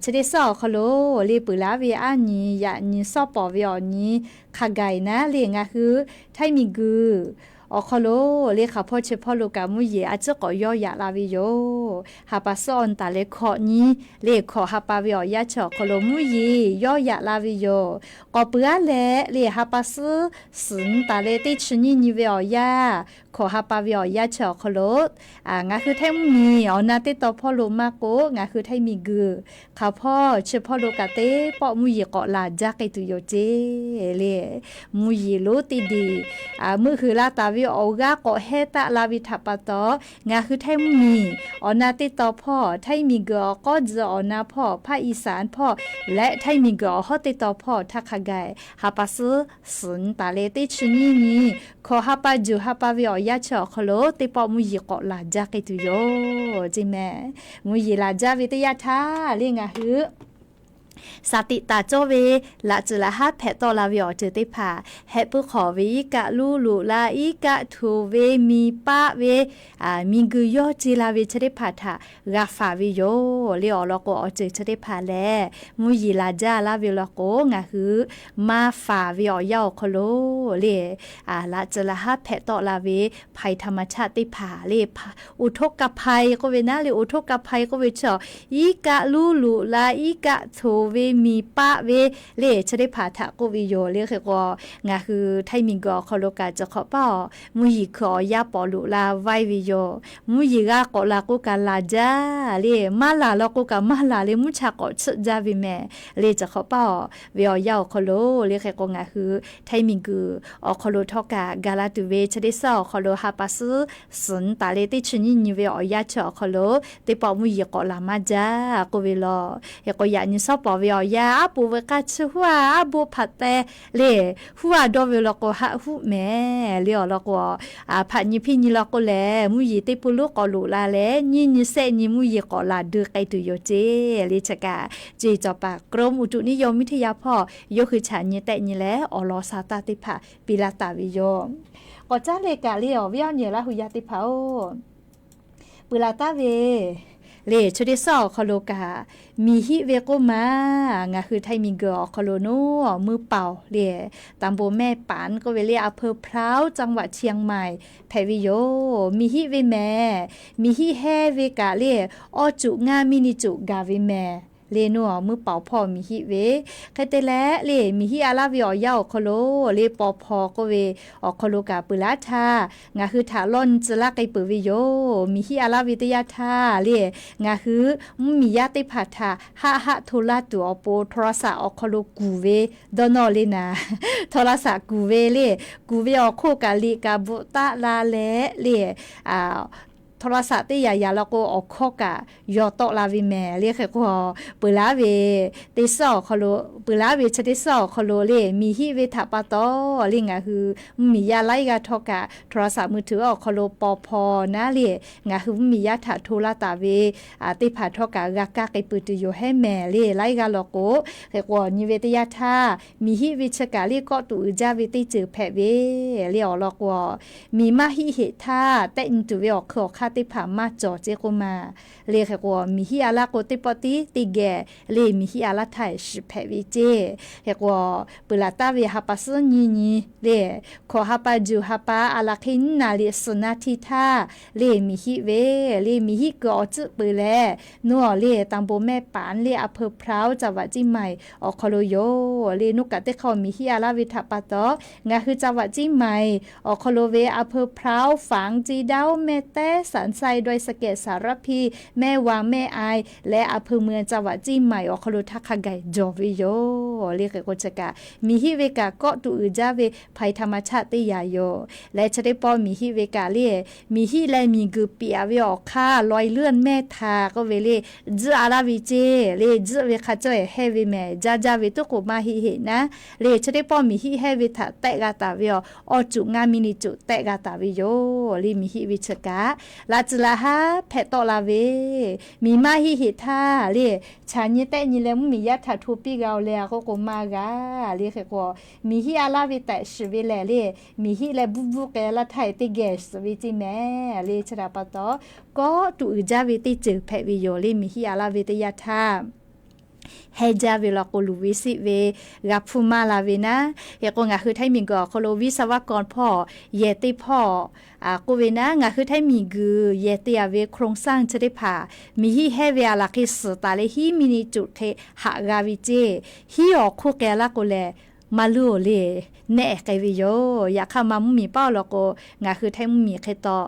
chi teˇ suhˉ awˬ hk'aw lo le peuˬ laˇ ve aˉ nyi yaꞈ nyi suhˉ pawˍ ve awˬ nyi hk'a gaˬ naˉ le ngaˬ hui Htaiˇ miˬguiˬ awˬ hk'aw lo le hk'aˬ hpawˇ chi hpawˇ lo kaꞈ mvuhˇ yeˬ a ciˉ k'awꞈ yawˇ yaꞈ la ve yoˬ. Ha pa suhˉ awˬ nyi taˍ leh hkawꞈ nyi le hkawꞈ ha pa ve awˬ yanˇ chi awˬ hk'aw lo mvuhˇ yeˬ yawˇ yaꞈ la ve yoˬ. K'awꞈ peuˬ aˉ leh le ha pa suhˉ suhˍ nyi taˍ leh teˇ chi nyiˇ nyi ve awˬ yanˇ, hkawꞈ ha pa ve awˬ yanˇ chi awˬ hk'aw lo ngaˬ hui Htaiˇ mvuhˇ miˬ awˬ na teˇ taw hpawˇ lo maˇ k'oˆ, ngaˬ hui Htaiˇ miˬguiˬ hk'aˬ hpawˇ chi hpawˇ lo kaꞈ teˇ pawˆ mvuhˇ yeˬ k'awꞈ laˬ jaˇ k'ai tuˬ yoˬ ceˇ le. Mvuhˇ yeˬ lonˉ teˇ diˬ meuˆ huiˍ la taˍ ve awˬ g'aˇ k'awꞈ hehˇ taˆ la ve htaꞈ pa taw, ngaˬ hui Htaiˇ mvuhˇ miˬ awˬ na teˇ taw hpawˇ, Htaiˇ miˬguiˬ awˬ k'awˇ tcuh awˬ na hpawˇ, hpaˇ Iˉsaˍ hpawˇ leh Htaiˇ miˬguiˬ awˬ hawˉ teˇ taw hpawˇ htaˇ hk'a gaˬ ha pa suhˉ suhˍ nyi taˍ leh teˇ chi nyiˇ nyi, hkawꞈ ha pa juˬ ha pa ve awˬ yanˇ chi awˬ hk'aw lo teˇ pawˆ mvuhˇ yeˬ k'awꞈ laˬ jaˇ k'ai tuˬ yoˬ ceˇ mehˍ. Mvuhˇ yeˬ laˬ jaˇ ve teˇ yanˇ htaˇ le ngaˬ hui saˍ tiꞈ taˍ cawˇ ve laꞈ tcuhˍ laꞈ haˉ hpehꞈ tawˆ la ve awˬ ceuˬ teˇ hpaˍ hehꞈ puiˉ hk'awꞈ ve iˉ kaˆ luˉ loꞈ la, iˉ kaˆ htoꞈ ve, miˬ paˆ ve, miˬguiˬ yawˇ ce la ve chi teˇ hpaˍ htaꞈ g'a faˍ ve yoˬ le. Awˬ lawn k'o awˬ ceuˬ chi teˇ hpaˍ lehˬ mvuhˇ yeˬ laˬ jaˇ laˇ ve lawn k'o ngaˬ hui maˇ faˍ ve awˬ yanˇ awˬ hk'aw lo le laꞈ tcuhˍ laꞈ haˉ hpehꞈ tawˆ la ve ภัยธรรมชาติ teˇ hpaˍ le, อุทกภัย k'oˆ ve naˉ le, อุทกภัย k'oˆ ve chi iˉ kaˆ luˉ loꞈ la, iˉ kaˆ htoꞈ ve, miˬ paˆ ve le chi teˇ hpaˍ htaꞈ k'oˆ ve yoˬ le. Hk'e k'o ngaˬ hui Htaiˇ miˬguiˬ awˬ hk'aw lo kaꞈ chi hk'awꞈ paˇ awˬ mvuhˇ yeˬ hkui awˬ yanˇ pawˍ loꞈ la vaiˇ ve yoˬ. Mvuhˇ yeˬ g'a k'awꞈ laˬ k'o kaꞈ laˬ jaˇ le, maˇ laˬ law k'o kaꞈ maˇ laˬ le, mvuhˇ cha k'awꞈ chiˆ jaˇ ve mehˍ le. Chi hk'awꞈ paˇ awˬ ve awˬ yanˇ awˬ hk'aw lo le hk'e k'o ngaˬ hui Htaiˇ miˬguiˬ awˬ hk'aw lo htawˇ kaꞈ gaˬ la tuˬ ve chi teˇ suhˉ awˬ hk'aw lo ha pa suhˉ suhˍ nyi taˍ leh teˇ chi nyiˇ nyi ve awˬ yanˇ chi awˬ hk'aw lo teˇ pawˆ mvuhˇ yeˬ k'awꞈ laˬ maˇ jaˇ k'oˆ ve law. Hk'e k'o yaꞈ nyi suhˉ pawˍ ve awˬ yanˇ aˉ poꞈ ve k'aˇ chi huˉ a aˉ boˆ hpaꞈ teh le, huˉ a dawˇ ve law k'o haˆ huˆ mehˍ le. Awˬ lawn k'o hpaꞈ nyi hpiˇ nyi law k'o lehˬ mvuhˇ yeˬ teˇ pun lonˉ k'awꞈ loꞈ la leh nyiˇ nyi shehˆ nyi mvuhˇ yeˬ k'awꞈ laˬ dui k'ai tuˬ yoˬ ceˇ le. Chi kaꞈ ceˇ cawˬ paˍ กรมอุตุนิยมวิทยา hpawˇ yawˇ hui chaꞈ nyi tehˆ nyi leh awˬ lawn sa taˇ teˇ hpaˍ piˇ laˇ taˍ ve yoˬ. K'awꞈ caˉ leh kaꞈ le awˬ viˉ awˬ nyi Laˇ hu yaˇ teˇ hpaˍ-oˬ, peuˬ laˬ taˍ ve le chi teˇ suhˉ awˬ hk'aw lo kaꞈ miˬ hiˆ ve k'oˆ ma, ngaˬ hui Htaiˇ miˬguiˬ awˬ hk'aw lo naˉ mui paoˬ le, ตำบลแม่ป๋าน k'oˆ ve le อำเภอพร้าว จังหวัดเชียงใหม่ hpehꞈ ve yoˬ. Miˬ hiˆ ve mehˍ, miˬ hiˆ hehnˇ ve kaꞈ le awˇ cuꞈ ngaˇ miˇ nyi cuꞈ gaˬ ve mehˍ le. Naˉ mui paoˬ hpawˇ miˬ hiˆ ve hk'e te leh le miˬ hiˆ a laˇ ve awˬ yanˇ awˬ hk'aw lo le paw hpaw k'oˆ ve awˬ hk'aw lo kaꞈ peuˬ laˇ htaˇ ngaˬ hui htaꞈ lawˇ nyi tcuh laˇ k'ai peuˬ ve yoˬ. Miˬ hiˆ a laˇ ve teˇ yanˇ htaˇ le ngaˬ hui mvuhˇ miˬ yaˇ teˇ hpaˍ htaꞈ haˆ haˆ hto laˇ tuˬ awˬ pon โทรศัพท์ awˬ hk'aw lo kuˬ ve dawˇ nawˇ le naˍ, โทรศัพท์ kuˬ ve le, kuˬ ve awˬ hk'oˆ kaꞈ liꞈ kaꞈ bvuhꞈ taˆ la leh le htoˇ laˇ saꞈ teˇ yaꞈ yaꞈ law k'o awˬ hkawˇ kaꞈ yaw tawˆ la ve mehˍ le. Hk'e k'o peuˬ laˉ ve teˇ suhˉ awˬ hk'aw lo, peuˬ laˉ ve chi teˇ suhˉ awˬ hk'aw lo le miˬ hiˆ ve htaꞈ pa taw le ngaˬ hui mvuhˇ miˬ yaˇ laiˉ g'aˇ htawˇ kaꞈ โทรศัพท์มือถือ awˬ hk'aw lo paw hpaw naˉ le ngaˬ hui mvuhˇ miˬ yaˇ htaꞈ hto laˇ taˍ ve teˇ hpaˍ htawˇ kaꞈ g'a kaˇ k'ai peuˬ tuˬ yoˬ hehˉ mehˍ le. Laiˉ g'aˇ law k'o hk'e k'o nyi ve teˇ yanˇ htaˇ miˬ hiˆ ve chi kaꞈ le kawˆ tuꞈ uiˍ jaˇ ve teˇ ceuˬ hpehꞈ ve le. Awˬ lawn k'o miˬ maˇ hiˆ heꞈ htaˇ tehˆ nyi tuˬ ve awˬ hk'eun awˬ hk'aˇ teˇ hpaˍ maˇ cawˬ ceˇ k'oˆ ma. Le hk'e k'o miˬ hiˆ a laˇ k'o teˇ pawˆ tiˉ teˇ geh le miˬ hiˆ a laˇ htaˇ shiˍ hpehꞈ ve ceˇ. Hk'e k'o peuˬ laˬ taˍ ve ha pa suhˉ nyiˇ nyi le hkawꞈ ha pa juˬ ha pa a laˬ hk'e nyiˇ naˍ riˍ suhˍ naˍ hti htaˇ le miˬ hiˆ ve le miˬ hiˆ kuiˬ awˬ tcuhˆ peuˬ leh naˉ le ตำบลแม่ป๋าน le อำเภอพร้าว จังหวัดเชียงใหม่ awˬ hk'aw lo yoˬ. Le naˉ kaꞈ teˇ hk'aˇ miˬ hiˆ a laˇ ve htaꞈ pa taw ngaˬ hui จังหวัดเชียงใหม่ awˬ hk'aw lo ve อำเภอพร้าว ฝังเชียงดาว แม่แตะ สระแก้ว สายใด สะแกะสารพี แม่วาง แม่อาย leh อำเภอเมือง จังหวัดเชียงใหม่ awˬ hk'aw lo htaˇ hk'a gaˬ jawˬ ve yoˬ le. Hk'e k'o chi kaꞈ miˬ hiˆ ve kaꞈ kawˆ tuꞈ uiˍ jaˇ ve ภัยธรรมชาติ teˇ yanˇ yoˬ. Leh chi teˇ pawˆ miˬ hiˆ ve kaꞈ le, miˬ hiˆ leh miˬ guiˬ piꞈ a ve awˬ hk'aˇ รอยเลื่อนแม่ทา k'oˆ ve le, tzuhˆ a laˇ ve ceˇ le, tzuhˆ ve hk'a cawˇ ehˍ hehˇ ve mehˍ, jaˇ jaˇ ve tuˉ k'o maˇ heˆ heˆ naˉ le. Chi teˇ pawˆ miˬ hiˆ hehˇ ve htaꞈ tehˆ g'a taˍ ve awˬ, awˇ cuꞈ ngaˇ miˬ niꞈ cuꞈ tehˆ g'a taˍ ve yoˬ le. Miˬ hiˆ ve chi kaꞈ laꞈ tcuhˍ laꞈ haˉ hpehꞈ tawˆ la ve, miˬ maˇ heˆ heˆ htaˇ le, chaꞈ nyi tehˆ nyi leh mvuhˇmiˬ yaˇ htaꞈ hto piˇ g'a-oˬ leh a k'oˆ k'o maˇ g'a le. Hk'e k'o miˬ hiˆ a laˇ ve tehꞈ shiˍ ve lehˬ le, miˬ hiˆ leh bvuhˇ bvuhˇ k'ai laˇ htaˇ e teˇ geh suhˍ ve ceˇ mehˍ le. Chi htaꞈ pa taw, kawˆ tuꞈ uiˍ jaˇ ve teˇ ceuˬ hpehꞈ ve yoˬ le. Miˬ hiˆ a laˇ ve teˇ yanˇ htaˇ hehˇ jaˇ ve law k'o luˬ ve siˆ ve g'a hpuˇ maˇ la ve naˉ. Hk'e k'o ngaˬ hui ไทย miˬ guiˬ awˬ hk'aw lo วิศวกร hpawˇ, yehˬ teˇ hpawˇ k'oˆ ve naˉ, ngaˬ hui ไทย miˬ guiˬ yehˬ te a ve โครงสร้าง chi teˇ hpaˍ miˬ hiˆ hehˇ ve a laˬ hk'e suhˍ taˍ leh hiˉ miˬ niꞈ cuꞈ hk'e haꞈ g'a ve ceˇ. Hiˉ awˬ hk'oˆ k'ai laˇ k'o lehˬ, maˇ luˇ-oˬ le, nehˆ k'ai ve yoˬ. Yaꞈ hk'aˇ maˇ mvuhˇmiˬ paˆ law k'o, ngaˬ hui ไทย mvuhˇmiˬ hk'e taw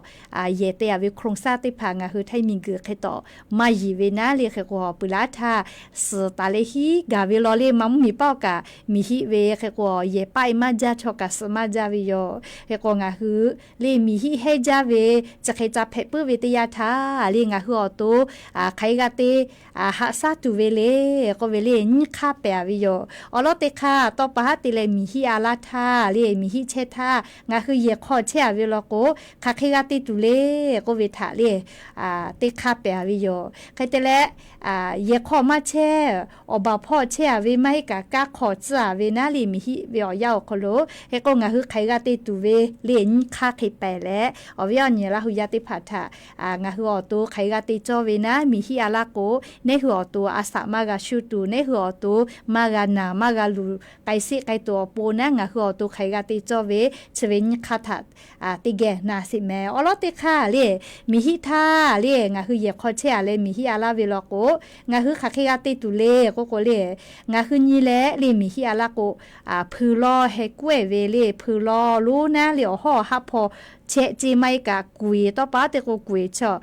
yehˬ te a ve โครงสร้าง teˇ hpaˍ ngaˬ hui ไทย miˬ guiˬ hk'e taw maˇ yiˍ ve naˉ le. Hk'e k'o peuˬ laˇ htaˇ suhˍ taˍ leh hiˉ gaˬ ve law le. Maˇ mvuhˇmiˬ paˆ kaꞈ miˬ hiˆ ve hk'e k'o yehˬ paˆ e maˇ jaˇ, chaw kaꞈ suhˍ maˇ jaˇ ve yoˬ. Hk'e k'o ngaˬ hui le miˬ hiˆ hehˇ jaˇ ve chi hk'e ca hpehꞈ puiˉ ve teˇ yanˇ htaˇ le ngaˬ hui awˬ to hk'aˬ hk'e g'a te haꞈ shaˉ tuˬ ve le k'oˆ ve le nyiˇ hk'aˇ pehˍ a ve yoˬ. Awˬ lawn teˇ hk'aˇ tawˇ pa haˉ te leh miˬ hiˆ a laˇ htaˇ le, miˬ hiˆ chehˇ htaˇ ngaˬ hui yehˬ hk'aw chehˇ a ve law k'o, hk'aˬ hk'e g'a te tuˬ le k'oˆ ve htaꞈ le teˇ hk'aˇ pehˍ a ve yoˬ. Hk'e te leh yehˬ hk'aw maˇ chehˇ, awˬ baˬ hpawˇ chehˇ a ve maˇ heˆ kaꞈ kaˇ hk'aw tcuhˉ a ve naˉ le miˬ hiˆ ve awˬ yanˇ awˬ hk'aw lo, hk'e k'o ngaˬ hui hk'aˬ hk'e g'a te tuˬ ve le nyiˇ hk'aˇ hk'e pehˍ leh, awˬ viˉ awˬ nyi Laˇ hu yaˇ teˇ hpaˍ htaꞈ ngaˬ hui awˬ to hk'aˬ hk'e g'a te cawˇ ve naˉ, miˬ hiˆ a laˇ k'o, neˉ hui awˬ to a shaꞈ maˇ g'a shu tuˬ, neˉ hui awˬ to maˇ g'a naˬ maˇ g'a luˬ k'ai sheˆ k'ai tuˬ awˬ pon naˉ, ngaˬ hui awˬ to hk'aˬ hk'e g'a te cawˇ ve chi ve nyiˇ hk'aˇ htaꞈ teˇ geh na sheˍ mehˍ. Awˬ lawn teˇ hk'aˇ le, miˬ hiˆ htaˇ le ngaˬ hui yehˬ hk'aw chehˇ a leh miˬ hiˆ a laˇ ve law k'o, ngaˬ hui hk'aˬ hk'e g'a te tuˬ le k'oˆ k'o le, ngaˬ hui nyi leh le miˬ hiˆ a laˇ k'o, hpui lawˇ heh kuˉ ehˍ ve le, hpui lawˇ lonˉ naˉ le awˬ hawˉ haˆ hpaw chehˇ ceˇ maˇ heˆ kaꞈ kuiˬ tawˇ pa te k'o kuiˬ chaw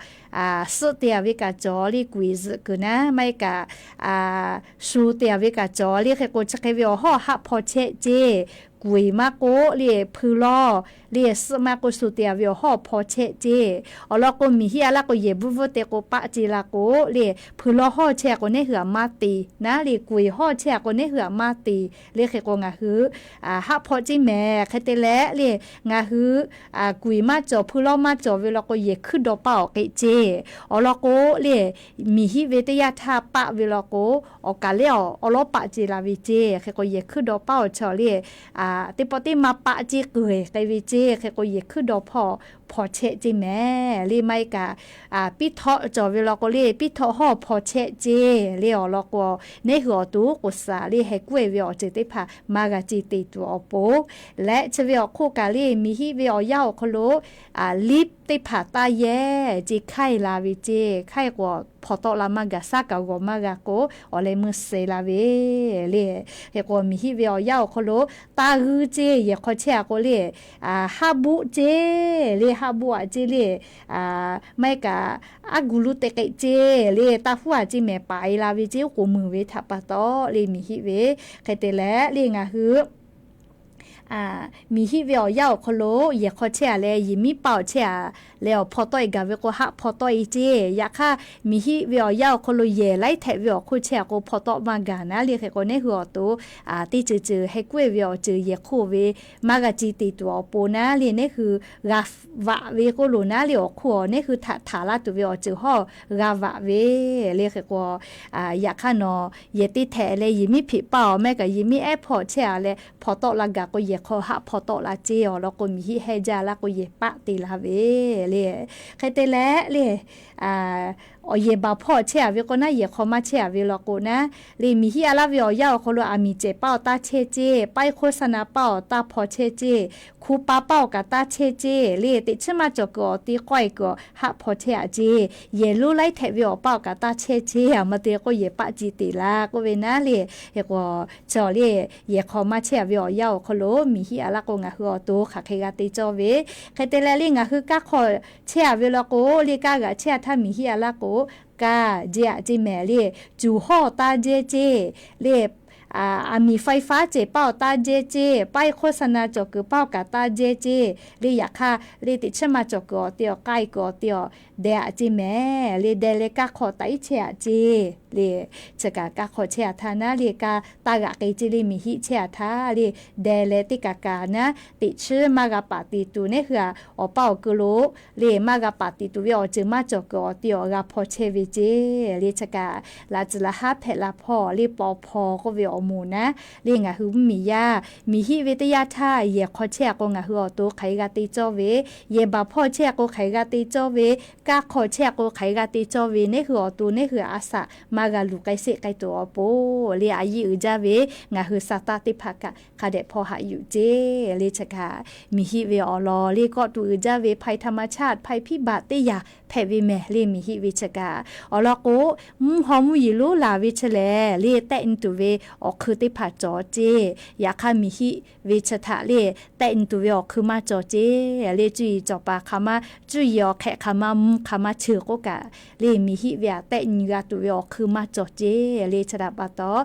suhˆ te a ve kaꞈ cawˬ le kuiˬ zuhꞈ kuiˬ naˉ maˇ heˆ kaꞈ shu te a ve kaꞈ cawˬ le. Hk'e k'o chi hk'e ve awˬ hawˉ haˆ hpaw chehˇ ceˇ, kuiˬ maˇ k'oˆ le hpui lawˇ le suhˆ maˇ k'oˆ shu te a ve awˬ hawˉ hpaw chehˇ ceˇ. Awˬ lawn k'o miˬ hiˆ a laˇ k'o yehˬ bvuhˇ bvuhˇ te k'o paˆ ce la k'o le, hpui lawˇ hawˇ chehˇ a k'o neˉ hui aꞈ maˇ te naˉ le, kuiˬ hawˇ chehˇ a k'o neˉ hui aꞈ maˇ te le. Hk'e k'o ngaˬ hui haˆ hpaw ceˇ mehˍ. Hk'e te leh le ngaˬ hui kuiˬ maˇ cawˬ hpui lawˇ maˇ cawˬ ve law k'o yehˬ hkuiˉ daw paˆ awˬ k'e ceˇ. Awˬ lawn k'o le miˬ hiˆ ve teˇ yanˇ htaˇ paˆ ve law k'o, awˬ kaˍ lehˬ awˬ awˉ lawˉ paˆ ce la ve ceˇ. Hk'e k'o yehˬ hkuiˉ daw paˆ awˬ chaw le teˇ pawˆ teˇ maˇ paˆ ceˇ kuiˬ k'ai ve ceˇ. Hk'e k'o yehˬ hkuiˉ daw hpawˇ hpaw chehˇ ceˇ mehˍ le. Maˇ heˆ kaꞈ piˇ htawˆ cawˬ ve law k'o le piˇ htawˆ hawˇ hpaw chehˇ ceˇ le. Awˬ lawn k'o neˉ hui awˬ to k'oˍ saˍ le heh kuˉ e ve awˬ ceuˬ teˇ hpaˍ maˇ g'a ce te tuˬ awˬ pon leh, chi ve awˬ hk'oˆ kaꞈ le miˬ hiˆ ve awˬ yanˇ awˬ hk'aw lo liˇ teˇ hpaˍ taˇ yehˇ ceˇ hk'aiˇ la ve ceˇ. Hk'aiˇ k'o hpaw tawˆ la maˇ gaˬ, shaˉ kaꞈ g'awˬ maˇ g'a k'o, awˬ leh meuˇ suh la ve le. Hk'e k'o miˬ hiˆ ve awˬ yanˇ awˬ hk'aw lo taˇ g'uiˇ ceˇ. Yehˬ hk'aw chehˇ a k'o le haˉ buˆ ceˇ le, haˉ buˆ aꞈ ceˇ le, maˇ heˆ kaꞈ aˉ gu luˇ te k'ai ceˇ le, taˇ huˉ aꞈ ceˇ mehˍ paˍ e la ve ceˇ. Oˉ k'oˍ meuˍ ve htaꞈ pa taw le miˬ hiˆ ve hk'e te leh le ngaˬ hui miˬ hiˆ ve awˬ yanˇ awˬ hk'aw lo yehˬ hk'aw chehˇ a leh yehˬ miˉ paˆ awˬ chehˇ a leh awˬ hpaw tawˆ e gaˬ ve k'o haˆ hpaw tawˆ e ceˇ. Yaꞈ hk'aˇ miˬ hiˆ ve awˬ yanˇ awˬ hk'aw lo yehˬ laiˉ htehꞈ ve awˬ hk'oˆ chehˇ a k'o hpaw tawˆ maˇ gaˬ naˉ le. Hk'e k'o neˉ hui awˬ to teˇ ceuˬ ceuˬ heh kuˉ e ve awˬ ceuˬ yehˬ hk'oˆ ve maˇ g'a ce te tuˬ awˬ pon naˉ le, neˉ hui g'a vaꞈ ve k'oˆ lo naˉ le awˬ hk'oˆ a neˉ hui htaꞈ htaˍ laˇ tuˬ ve awˬ ceuˬ hawˇ g'a vaꞈ ve le. Hk'e k'o yaꞈ hk'aˇ nawˬ yehˬ teˇ htehꞈ leh yehˬ miˉ hpeꞈ paˆ awˬ maˇ heˆ kaꞈ yehˬ miˉ ehˉ hpawˇ chehˇ a leh hpaw tawˆ la gaˬ k'o yehˬ hk'aw haˆ hpaw tawˆ la ceˇ. Awˬ lawn k'o miˬ hiˆ hehˇ jaˇ laˇ k'o yehˬ paˆ te la ve le. Hk'e te leh le awˬ yehˬ baˬ hpawˇ chehˇ a ve k'o naˉ, yehˬ hk'aw maˇ chehˇ a ve law k'o naˉ le miˬ hiˆ a laˇ ve awˬ yanˇ awˬ hk'aw lo aˬ miˍ cehˬ paˆ awˬ taˇ chehˇ ceˇ, paˆ iˉ hk'oˆ saˍ naˍ paˆ awˬ taˇ hpaw chehˇ ceˇ, hku pa paˆ awˬ kaꞈ taˇ chehˇ ceˇ le. Teꞈ chiˉ maˇ cawˬ kuiˬ awˬ te k'awehˇ kuiˬ haˆ hpaw chehˇ a ceˇ. Yehˬ lonˉ laiˉ htehꞈ ve awˬ paˆ awˬ kaꞈ taˇ chehˇ ceˇ. Aˬ ma te k'o yehˬ paˆ ce te la k'oˆ ve naˉ le. Hk'e k'o chaw le yehˬ hk'aw maˇ chehˇ a ve awˬ yanˇ awˬ hk'aw lo Miˬ hiˆ a laˇ k'o, ngaˬ hui awˬ to hk'aˬ hk'e g'a te cawˇ ve. Hk'e te leh le, ngaˬ hui kaˇ hk'awꞈ chehˇ a ve law k'o, le kaˇ g'aꞈ chehˇ a htaˇ miˬ hiˆ a laˇ k'o, kaˇ jehˇ aꞈ ceˇ mehˍ le. Cuˬ hawˇ taˇ jehˇ ceˇ le. Aˬ miˍ faiˇ faˉ cehˬ paˇ awˬ taˇ jehˇ ceˇ. Paˇ e hk'oˆ sa na cawˬ kuiˬ paˇ awˬ kaꞈ taˇ jehˇ ceˇ le. Yaꞈ hk'aˇ le, teꞈ chiˉ maˇ cawˬ kuiˬ awˬ te awˬ, k'ai kuiˬ awˬ te awˬ, deh aꞈ ceˇ mehˍ le. Deh leh kaˇ hk'awꞈ taꞈ iˉ chehˇ aꞈ ceˇ le. Chi kaꞈ kaˇ hk'awꞈ chehˇ a htaˇ naˉ le, kaˇ taˇ g'aꞈ k'e ceˇ le. Miˬ hiˆ chehˇ a htaˇ le, deh leh teˇ kaˬ kaˬ naˉ teꞈ chiˉ maˇ g'a paˍ tiˍ tuˬ neˉ hui a, awˬ paˇ awˬ keu lo le maˇ g'a paˍ tiˍ tuˬ ve awˬ ceuˬ maˇ cawˬ kuiˬ awˬ te awˬ g'a hpaw chehˇ ve ceˇ le. Chi kaꞈ laꞈ tcuhˍ laꞈ haˉ hpehꞈ la hpawˇ le, paw hpaw k'oˆ ve awˬ moˍ naˉ le, ngaˬ hui mvuhˇmiˬ yaˇ miˬ hiˆ ve teˇ yanˇ htaˇ, yehˬ hk'aw chehˇ a k'o ngaˬ hui awˬ to hk'aˬ hk'e g'a te cawˇ ve, yehˬ baˬ hpawˇ chehˇ a k'o hk'aˬ hk'e g'a te cawˇ ve, kaˇ hk'awꞈ chehˇ a k'o hk'aˬ hk'e g'a te cawˇ ve, neˉ hui awˬ to neˉ hui a shaꞈ maˇ g'a luˬ k'ai sheˆ k'ai tuˬ awˬ pon le, a yiˇ uiˍ jaˇ ve ngaˬ hui sa taˇ teˇ hpaˍ kaꞈ hk'a dehꞈ hpawˇ haꞈ yuˬ ceˇ le. Chi kaꞈ miˬ hiˆ ve awˬ lawn le, kawˆ tuˬ uiˍ jaˇ ve ภัยธรรมชาติ ภัยพิบัติ teˇ yanˇ hpehꞈ ve mehˍ le. Miˬ hiˆ ve chi kaꞈ awˬ lawn k'o, mvuhˇ haw mvuhˇ yeˬ lonˉ laˬ ve chi lehˬ le, tehˆ nyi tuˬ ve awˬ hk'eun teˇ hpaˍ cawˬ ceˇ. Yaꞈ hk'aˇ miˬ hiˆ ve chi htaꞈ le, tehˆ nyi tuˬ ve awˬ hk'eun maˇ cawˬ ceˇ le. Cuˇ yiˍ cawˬ paˍ hk'aˬ ma, cuˇ yiˍ awˬ hk'ehꞈ hk'aˬ ma, mvuh hk'aˬ ma cheuˬ k'oˆ kaꞈ le, miˬ hiˆ ve aꞈ tehˆ nyi g'a tuˬ ve awˬ hk'eun maˇ cawˬ ceˇ le. Chi htaꞈ pa taw,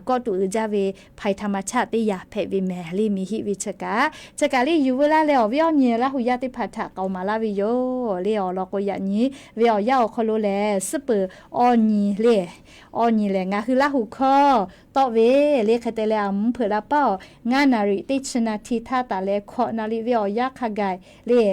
kawˆ tuˬ uiˍ jaˇ ve ภัยธรรมชาติ teˇ yanˇ hpehꞈ ve mehˍ le. Miˬ hiˆ ve chi kaꞈ, chi kaꞈ le yuˬ veu laˇ leh awˬ viˉ awˬ nyi Laˇ huˍ yaˇ teˇ hpaˍ htaꞈ k'aoˍ maˍ laˇ ve yoˬ le. Awˬ lawn k'o, yaꞈ nyi ve awˬ yanˇ awˬ hk'aw lo lehˬ, suhˉ peuˬ awˬ nyi le, awˬ nyi lehˬ ngaˬ hui Laˇ huˍ hkawˇ tawˆ ve le. Hk'e te leh, aˬ mvuhˇ hpeuꞈ la paˉ awˬ ngaˇ naˍ riˍ teˇ chi naˍ htiˇ htaˇ taˍ leh hkawꞈ naˍ riˍ ve awˬ yanˇ hk'a gaˬ le,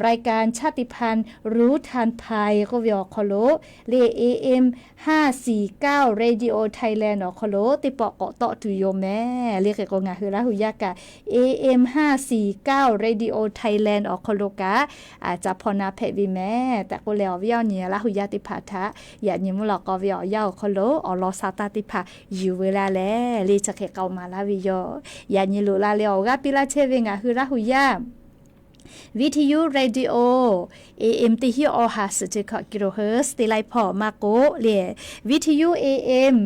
รายการ ชาติพันธุ์ รู้ทันภัย k'oˆ ve awˬ hk'aw lo le, AM ห้าสี่เก้า Radio Thailand awˬ hk'aw lo teˇ pawˆ k'awꞈ tawˆ tuˬ yoˬ mehˍ le. Hk'e k'o, ngaˬ hui Laˇ huˍ yaˇ kaꞈ AM ห้าสี่เก้า Radio Thailand awˬ hk'aw lo kaꞈ ca hpaw na hpehꞈ ve mehˍ tehꞈ k'oˆ leh, awˬ viˉ awˬ nyi Laˇ huˍ yaˇ teˇ hpaˍ htaꞈ yaꞈ nyi mvuhˇ lawꞈ k'aw ve awˬ yanˇ awˬ hk'aw lo awˬ lawn sa taˇ teˇ hpaˍ yuˬ veu laˇ leh le, chi hk'e k'aoˍ maˍ laˇ ve yoˬ. Yaꞈ nyi loꞈ la leh awˬ g'aˇ piˇ laˇ chehˇ ve ngaˬ hui Laˇ huˍ yaˇ วิทยุ เรดิโอ AM teˇ hinˉ awˬ ha suhˍ chi hkawꞈ กิโลเฮิรตซ์ teˇ laiˉ hpawˇ maˇ k'oˆ le, วิทยุ AM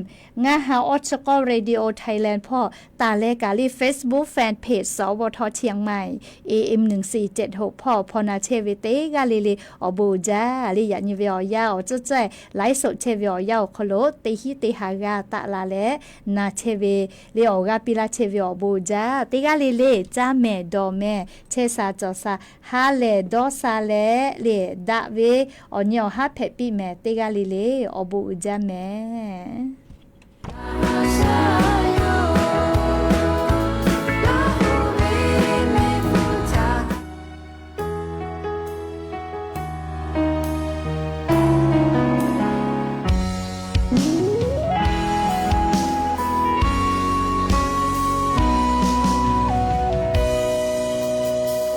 ngaˇ ha awˇ chi k'awˇ เรดิโอ ไทยแลนด์ hpawˇ taˍ leh kaꞈ le, Facebook Fanpage สวท เชียงใหม่ AM หนึ่งสี่เจ็ดหก hpawˇ hpaw na chehˇ ve teˇ g'aˇ le le awˬ bon uiˍ jaˇ le. Yaꞈ nyi ve awˬ yanˇ awˬ ceuˬ ceuˬ ไลฟ์สด chehˇ ve awˬ yanˇ awˬ hk'aw lo teˇ hinˉ teˇ ha g'a taˆ la leh na chehˇ ve le, awˬ g'aˇ piˇ laˇ chehˇ ve awˬ bon uiˍ jaˇ. Teˇ g'aˇ le le caˇ mehˍ dawˬ mehˍ chehˇ sha cawˬ sha ha lehˬ dawˇ sha leh le daꞈ ve awˬ nyi awˬ haˉ hpehꞈ piˇ mehˍ. Teˇ g'aˇ le le awˬ bon uiˍ jaˇ mehˍ.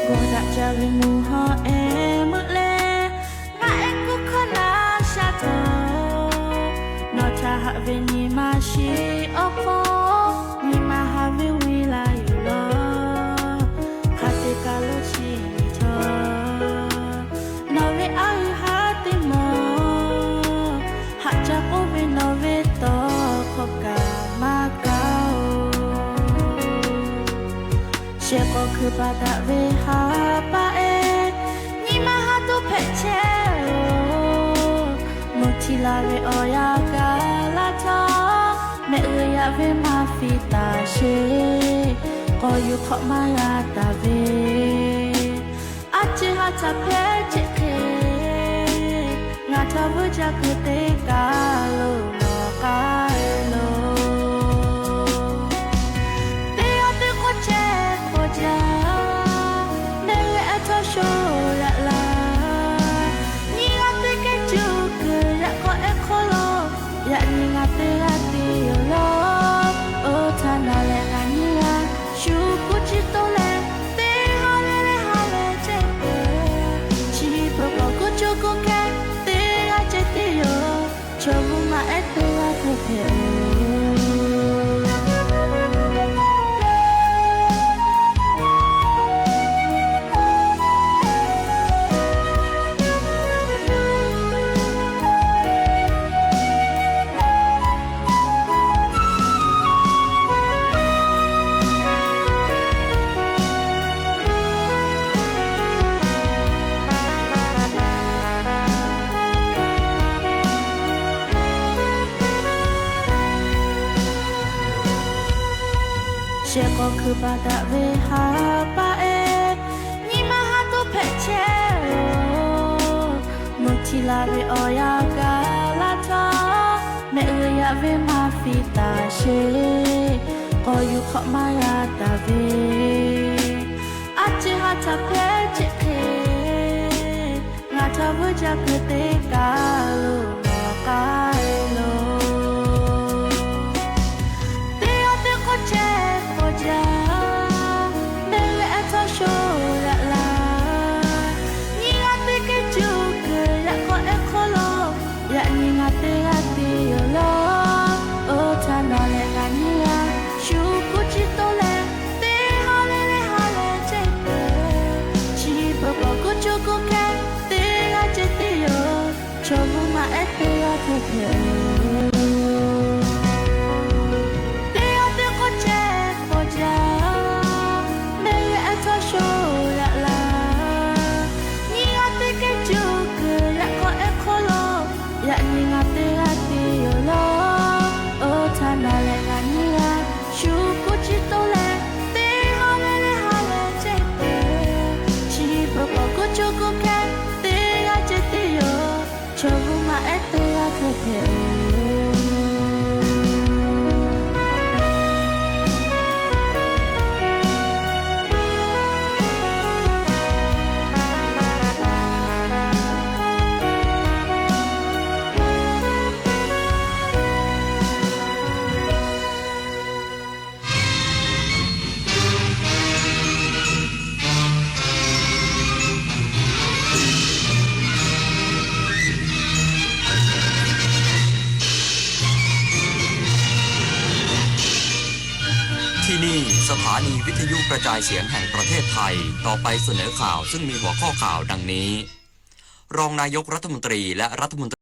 G'awˇ daꞈ jaˇ ve mvuhˇ hawˉ ehˉ meuˆ leh, ngaˬ ehˉ kuˬ hkawˇ naˉ sha htawˇ, nawˬ htaꞈ haꞈ ve nyi ma shiˍ awˬ hk'aw, nyi ma haꞈ ve wiˇ la yuˬ lawˬ. Hk'a te kaˬ lo chi nyi htawˇ, nawˬ ve a uiˍ haˉ teˇ mawˬ, haꞈ ca k'oˆ ve nawˬ ve tawˇ hkawˇ kaꞈ maˇ kaˇ oˬ. Shehˍ k'awꞈ hkui pa daꞈ ve ha pa ehˉ, nyi ma haˉ toˇ hpehꞈ chehˇ oˬ. Mvuhˇ htiˇ la ve awˬ yanˇ gaˬ la htawˇ, mehˆ g'uˇ yaꞈ ve maˇ fiˇ taˍ sheˍ. K'awꞈ yuˬ hk'awꞈ maˇ g'a taˍ ve, a ciˉ ha htaꞈ hpehˇ ceꞈ hk'e, ngaˬ htaꞈ vuiˇ jaˇ kuiˬ teˇ kaˬ lo lawˬ k'ai loˬ. Teˇ g'aˇ teˇ k'oˆ ceh k'awꞈ jaˇ, mehˆ g'uˇ ehˉ htawˇ sho yaꞈ laˬ. Nyiˇ g'aˇ teˇ kehˉ cuˇ kuiˬ yaꞈ k'aw ehˉ hk'oˆ lo, yaꞈ nyi ngaˬ teˇ g'aˇ te yoˬ lawˬ. Oˇ htaˇ na leh ngaˬ nyiˇ g'aˇ shu kuˇ ciˇ toˇ leh, teˇ g'aˇ le le ha lehˬ ceh peuˬ. Chi peuˬ k'awꞈ kuˇ cuˇ kuˇ kehˉ teˇ g'aˇ ceh te yoˬ. Chaw Hkui baˬ daꞈ ve ha pa e, nyi ma ha to hpehꞈ chehˇ-oˬ. Mvuhˇ htiˇ la ve awˬ yanˇ gaˬ la htawˇ, mehˆ g'uˇ yaꞈ ve maˇ fiˇ taˍ sheˍ. K'awꞈ yuˬ hk'awꞈ maˇ g'a taˍ ve, a ciˉ ha htaꞈ hpehˇ chehˇ hk'e, ngaˬ htawˇ vuiˇ jaˇ kuiˬ teˇ kaˬ lo lawˬ k'ai loˬ. Teˇ g'aˇ teˇ k'oˆ chehˇ k'awꞈ jaˇ, mehˆ g'uˇ ehˉ htawˇ shoˉ yaꞈ la. Nyi g'aˇ teˇ kehˉ cuˇ kuiˬ yaꞈ k'aw ehˉ hk'oˆ lo, yaꞈ nyi ngaˬ teˇ g'aˇ te yoˬ laˇ. Oˇ htaˇ nawˬ leh ngaˬ nyiˇ g'aˇ shu kuˇ ciˉ toˇ leh, teˇ ha leh leh ha leh chehˇ peuˬ. Chi beuꞈ k'awꞈ kuˇ cuˇ kuˇ hkehˇ, teˇ g'aˇ ceh tiˉ yoˬ. Chaw bvuhˇ maꞈ ehˉ teˇ g'aˇ hpehꞈ hpehꞈ-oˬ. Teˇ g'aˇ teˇ k'oˆ chehˇ k'awꞈ jaˇ, mehˆ g'uˇ ehˉ htawˇ shoˉ yaꞈ la. Nyi g'aˇ teˇ kehˉ cuˇ kuiˬ yaꞈ k'aw ehˉ hk'oˆ lo, yaꞈ nyi ngaˬ teˇ g'aˇ te yoˬ laˇ. Oˇ htaˇ nawˬ leh ngaˬ nyiˇ g'aˇ shu kuˇ ciˉ toˇ leh, teˇ ha leh leh ha leh chehˇ peuˬ. Chi beuꞈ k'awꞈ kuˇ cuˇ kuˇ hkehˇ, teˇ g'aˇ ceh tiˉ yoˬ. Chaw bvuhˇ maꞈ ehˉ teˇ g'aˇ hpehꞈ hpehꞈ-oˬ. ที่นี่ สถานีวิทยุกระจายเสียงแห่งประเทศไทย ต่อไปเสนอข่าวซึ่งมีหัวข้อข่าวดังนี้ รองนายกรัฐมนตรีและรัฐมนตรี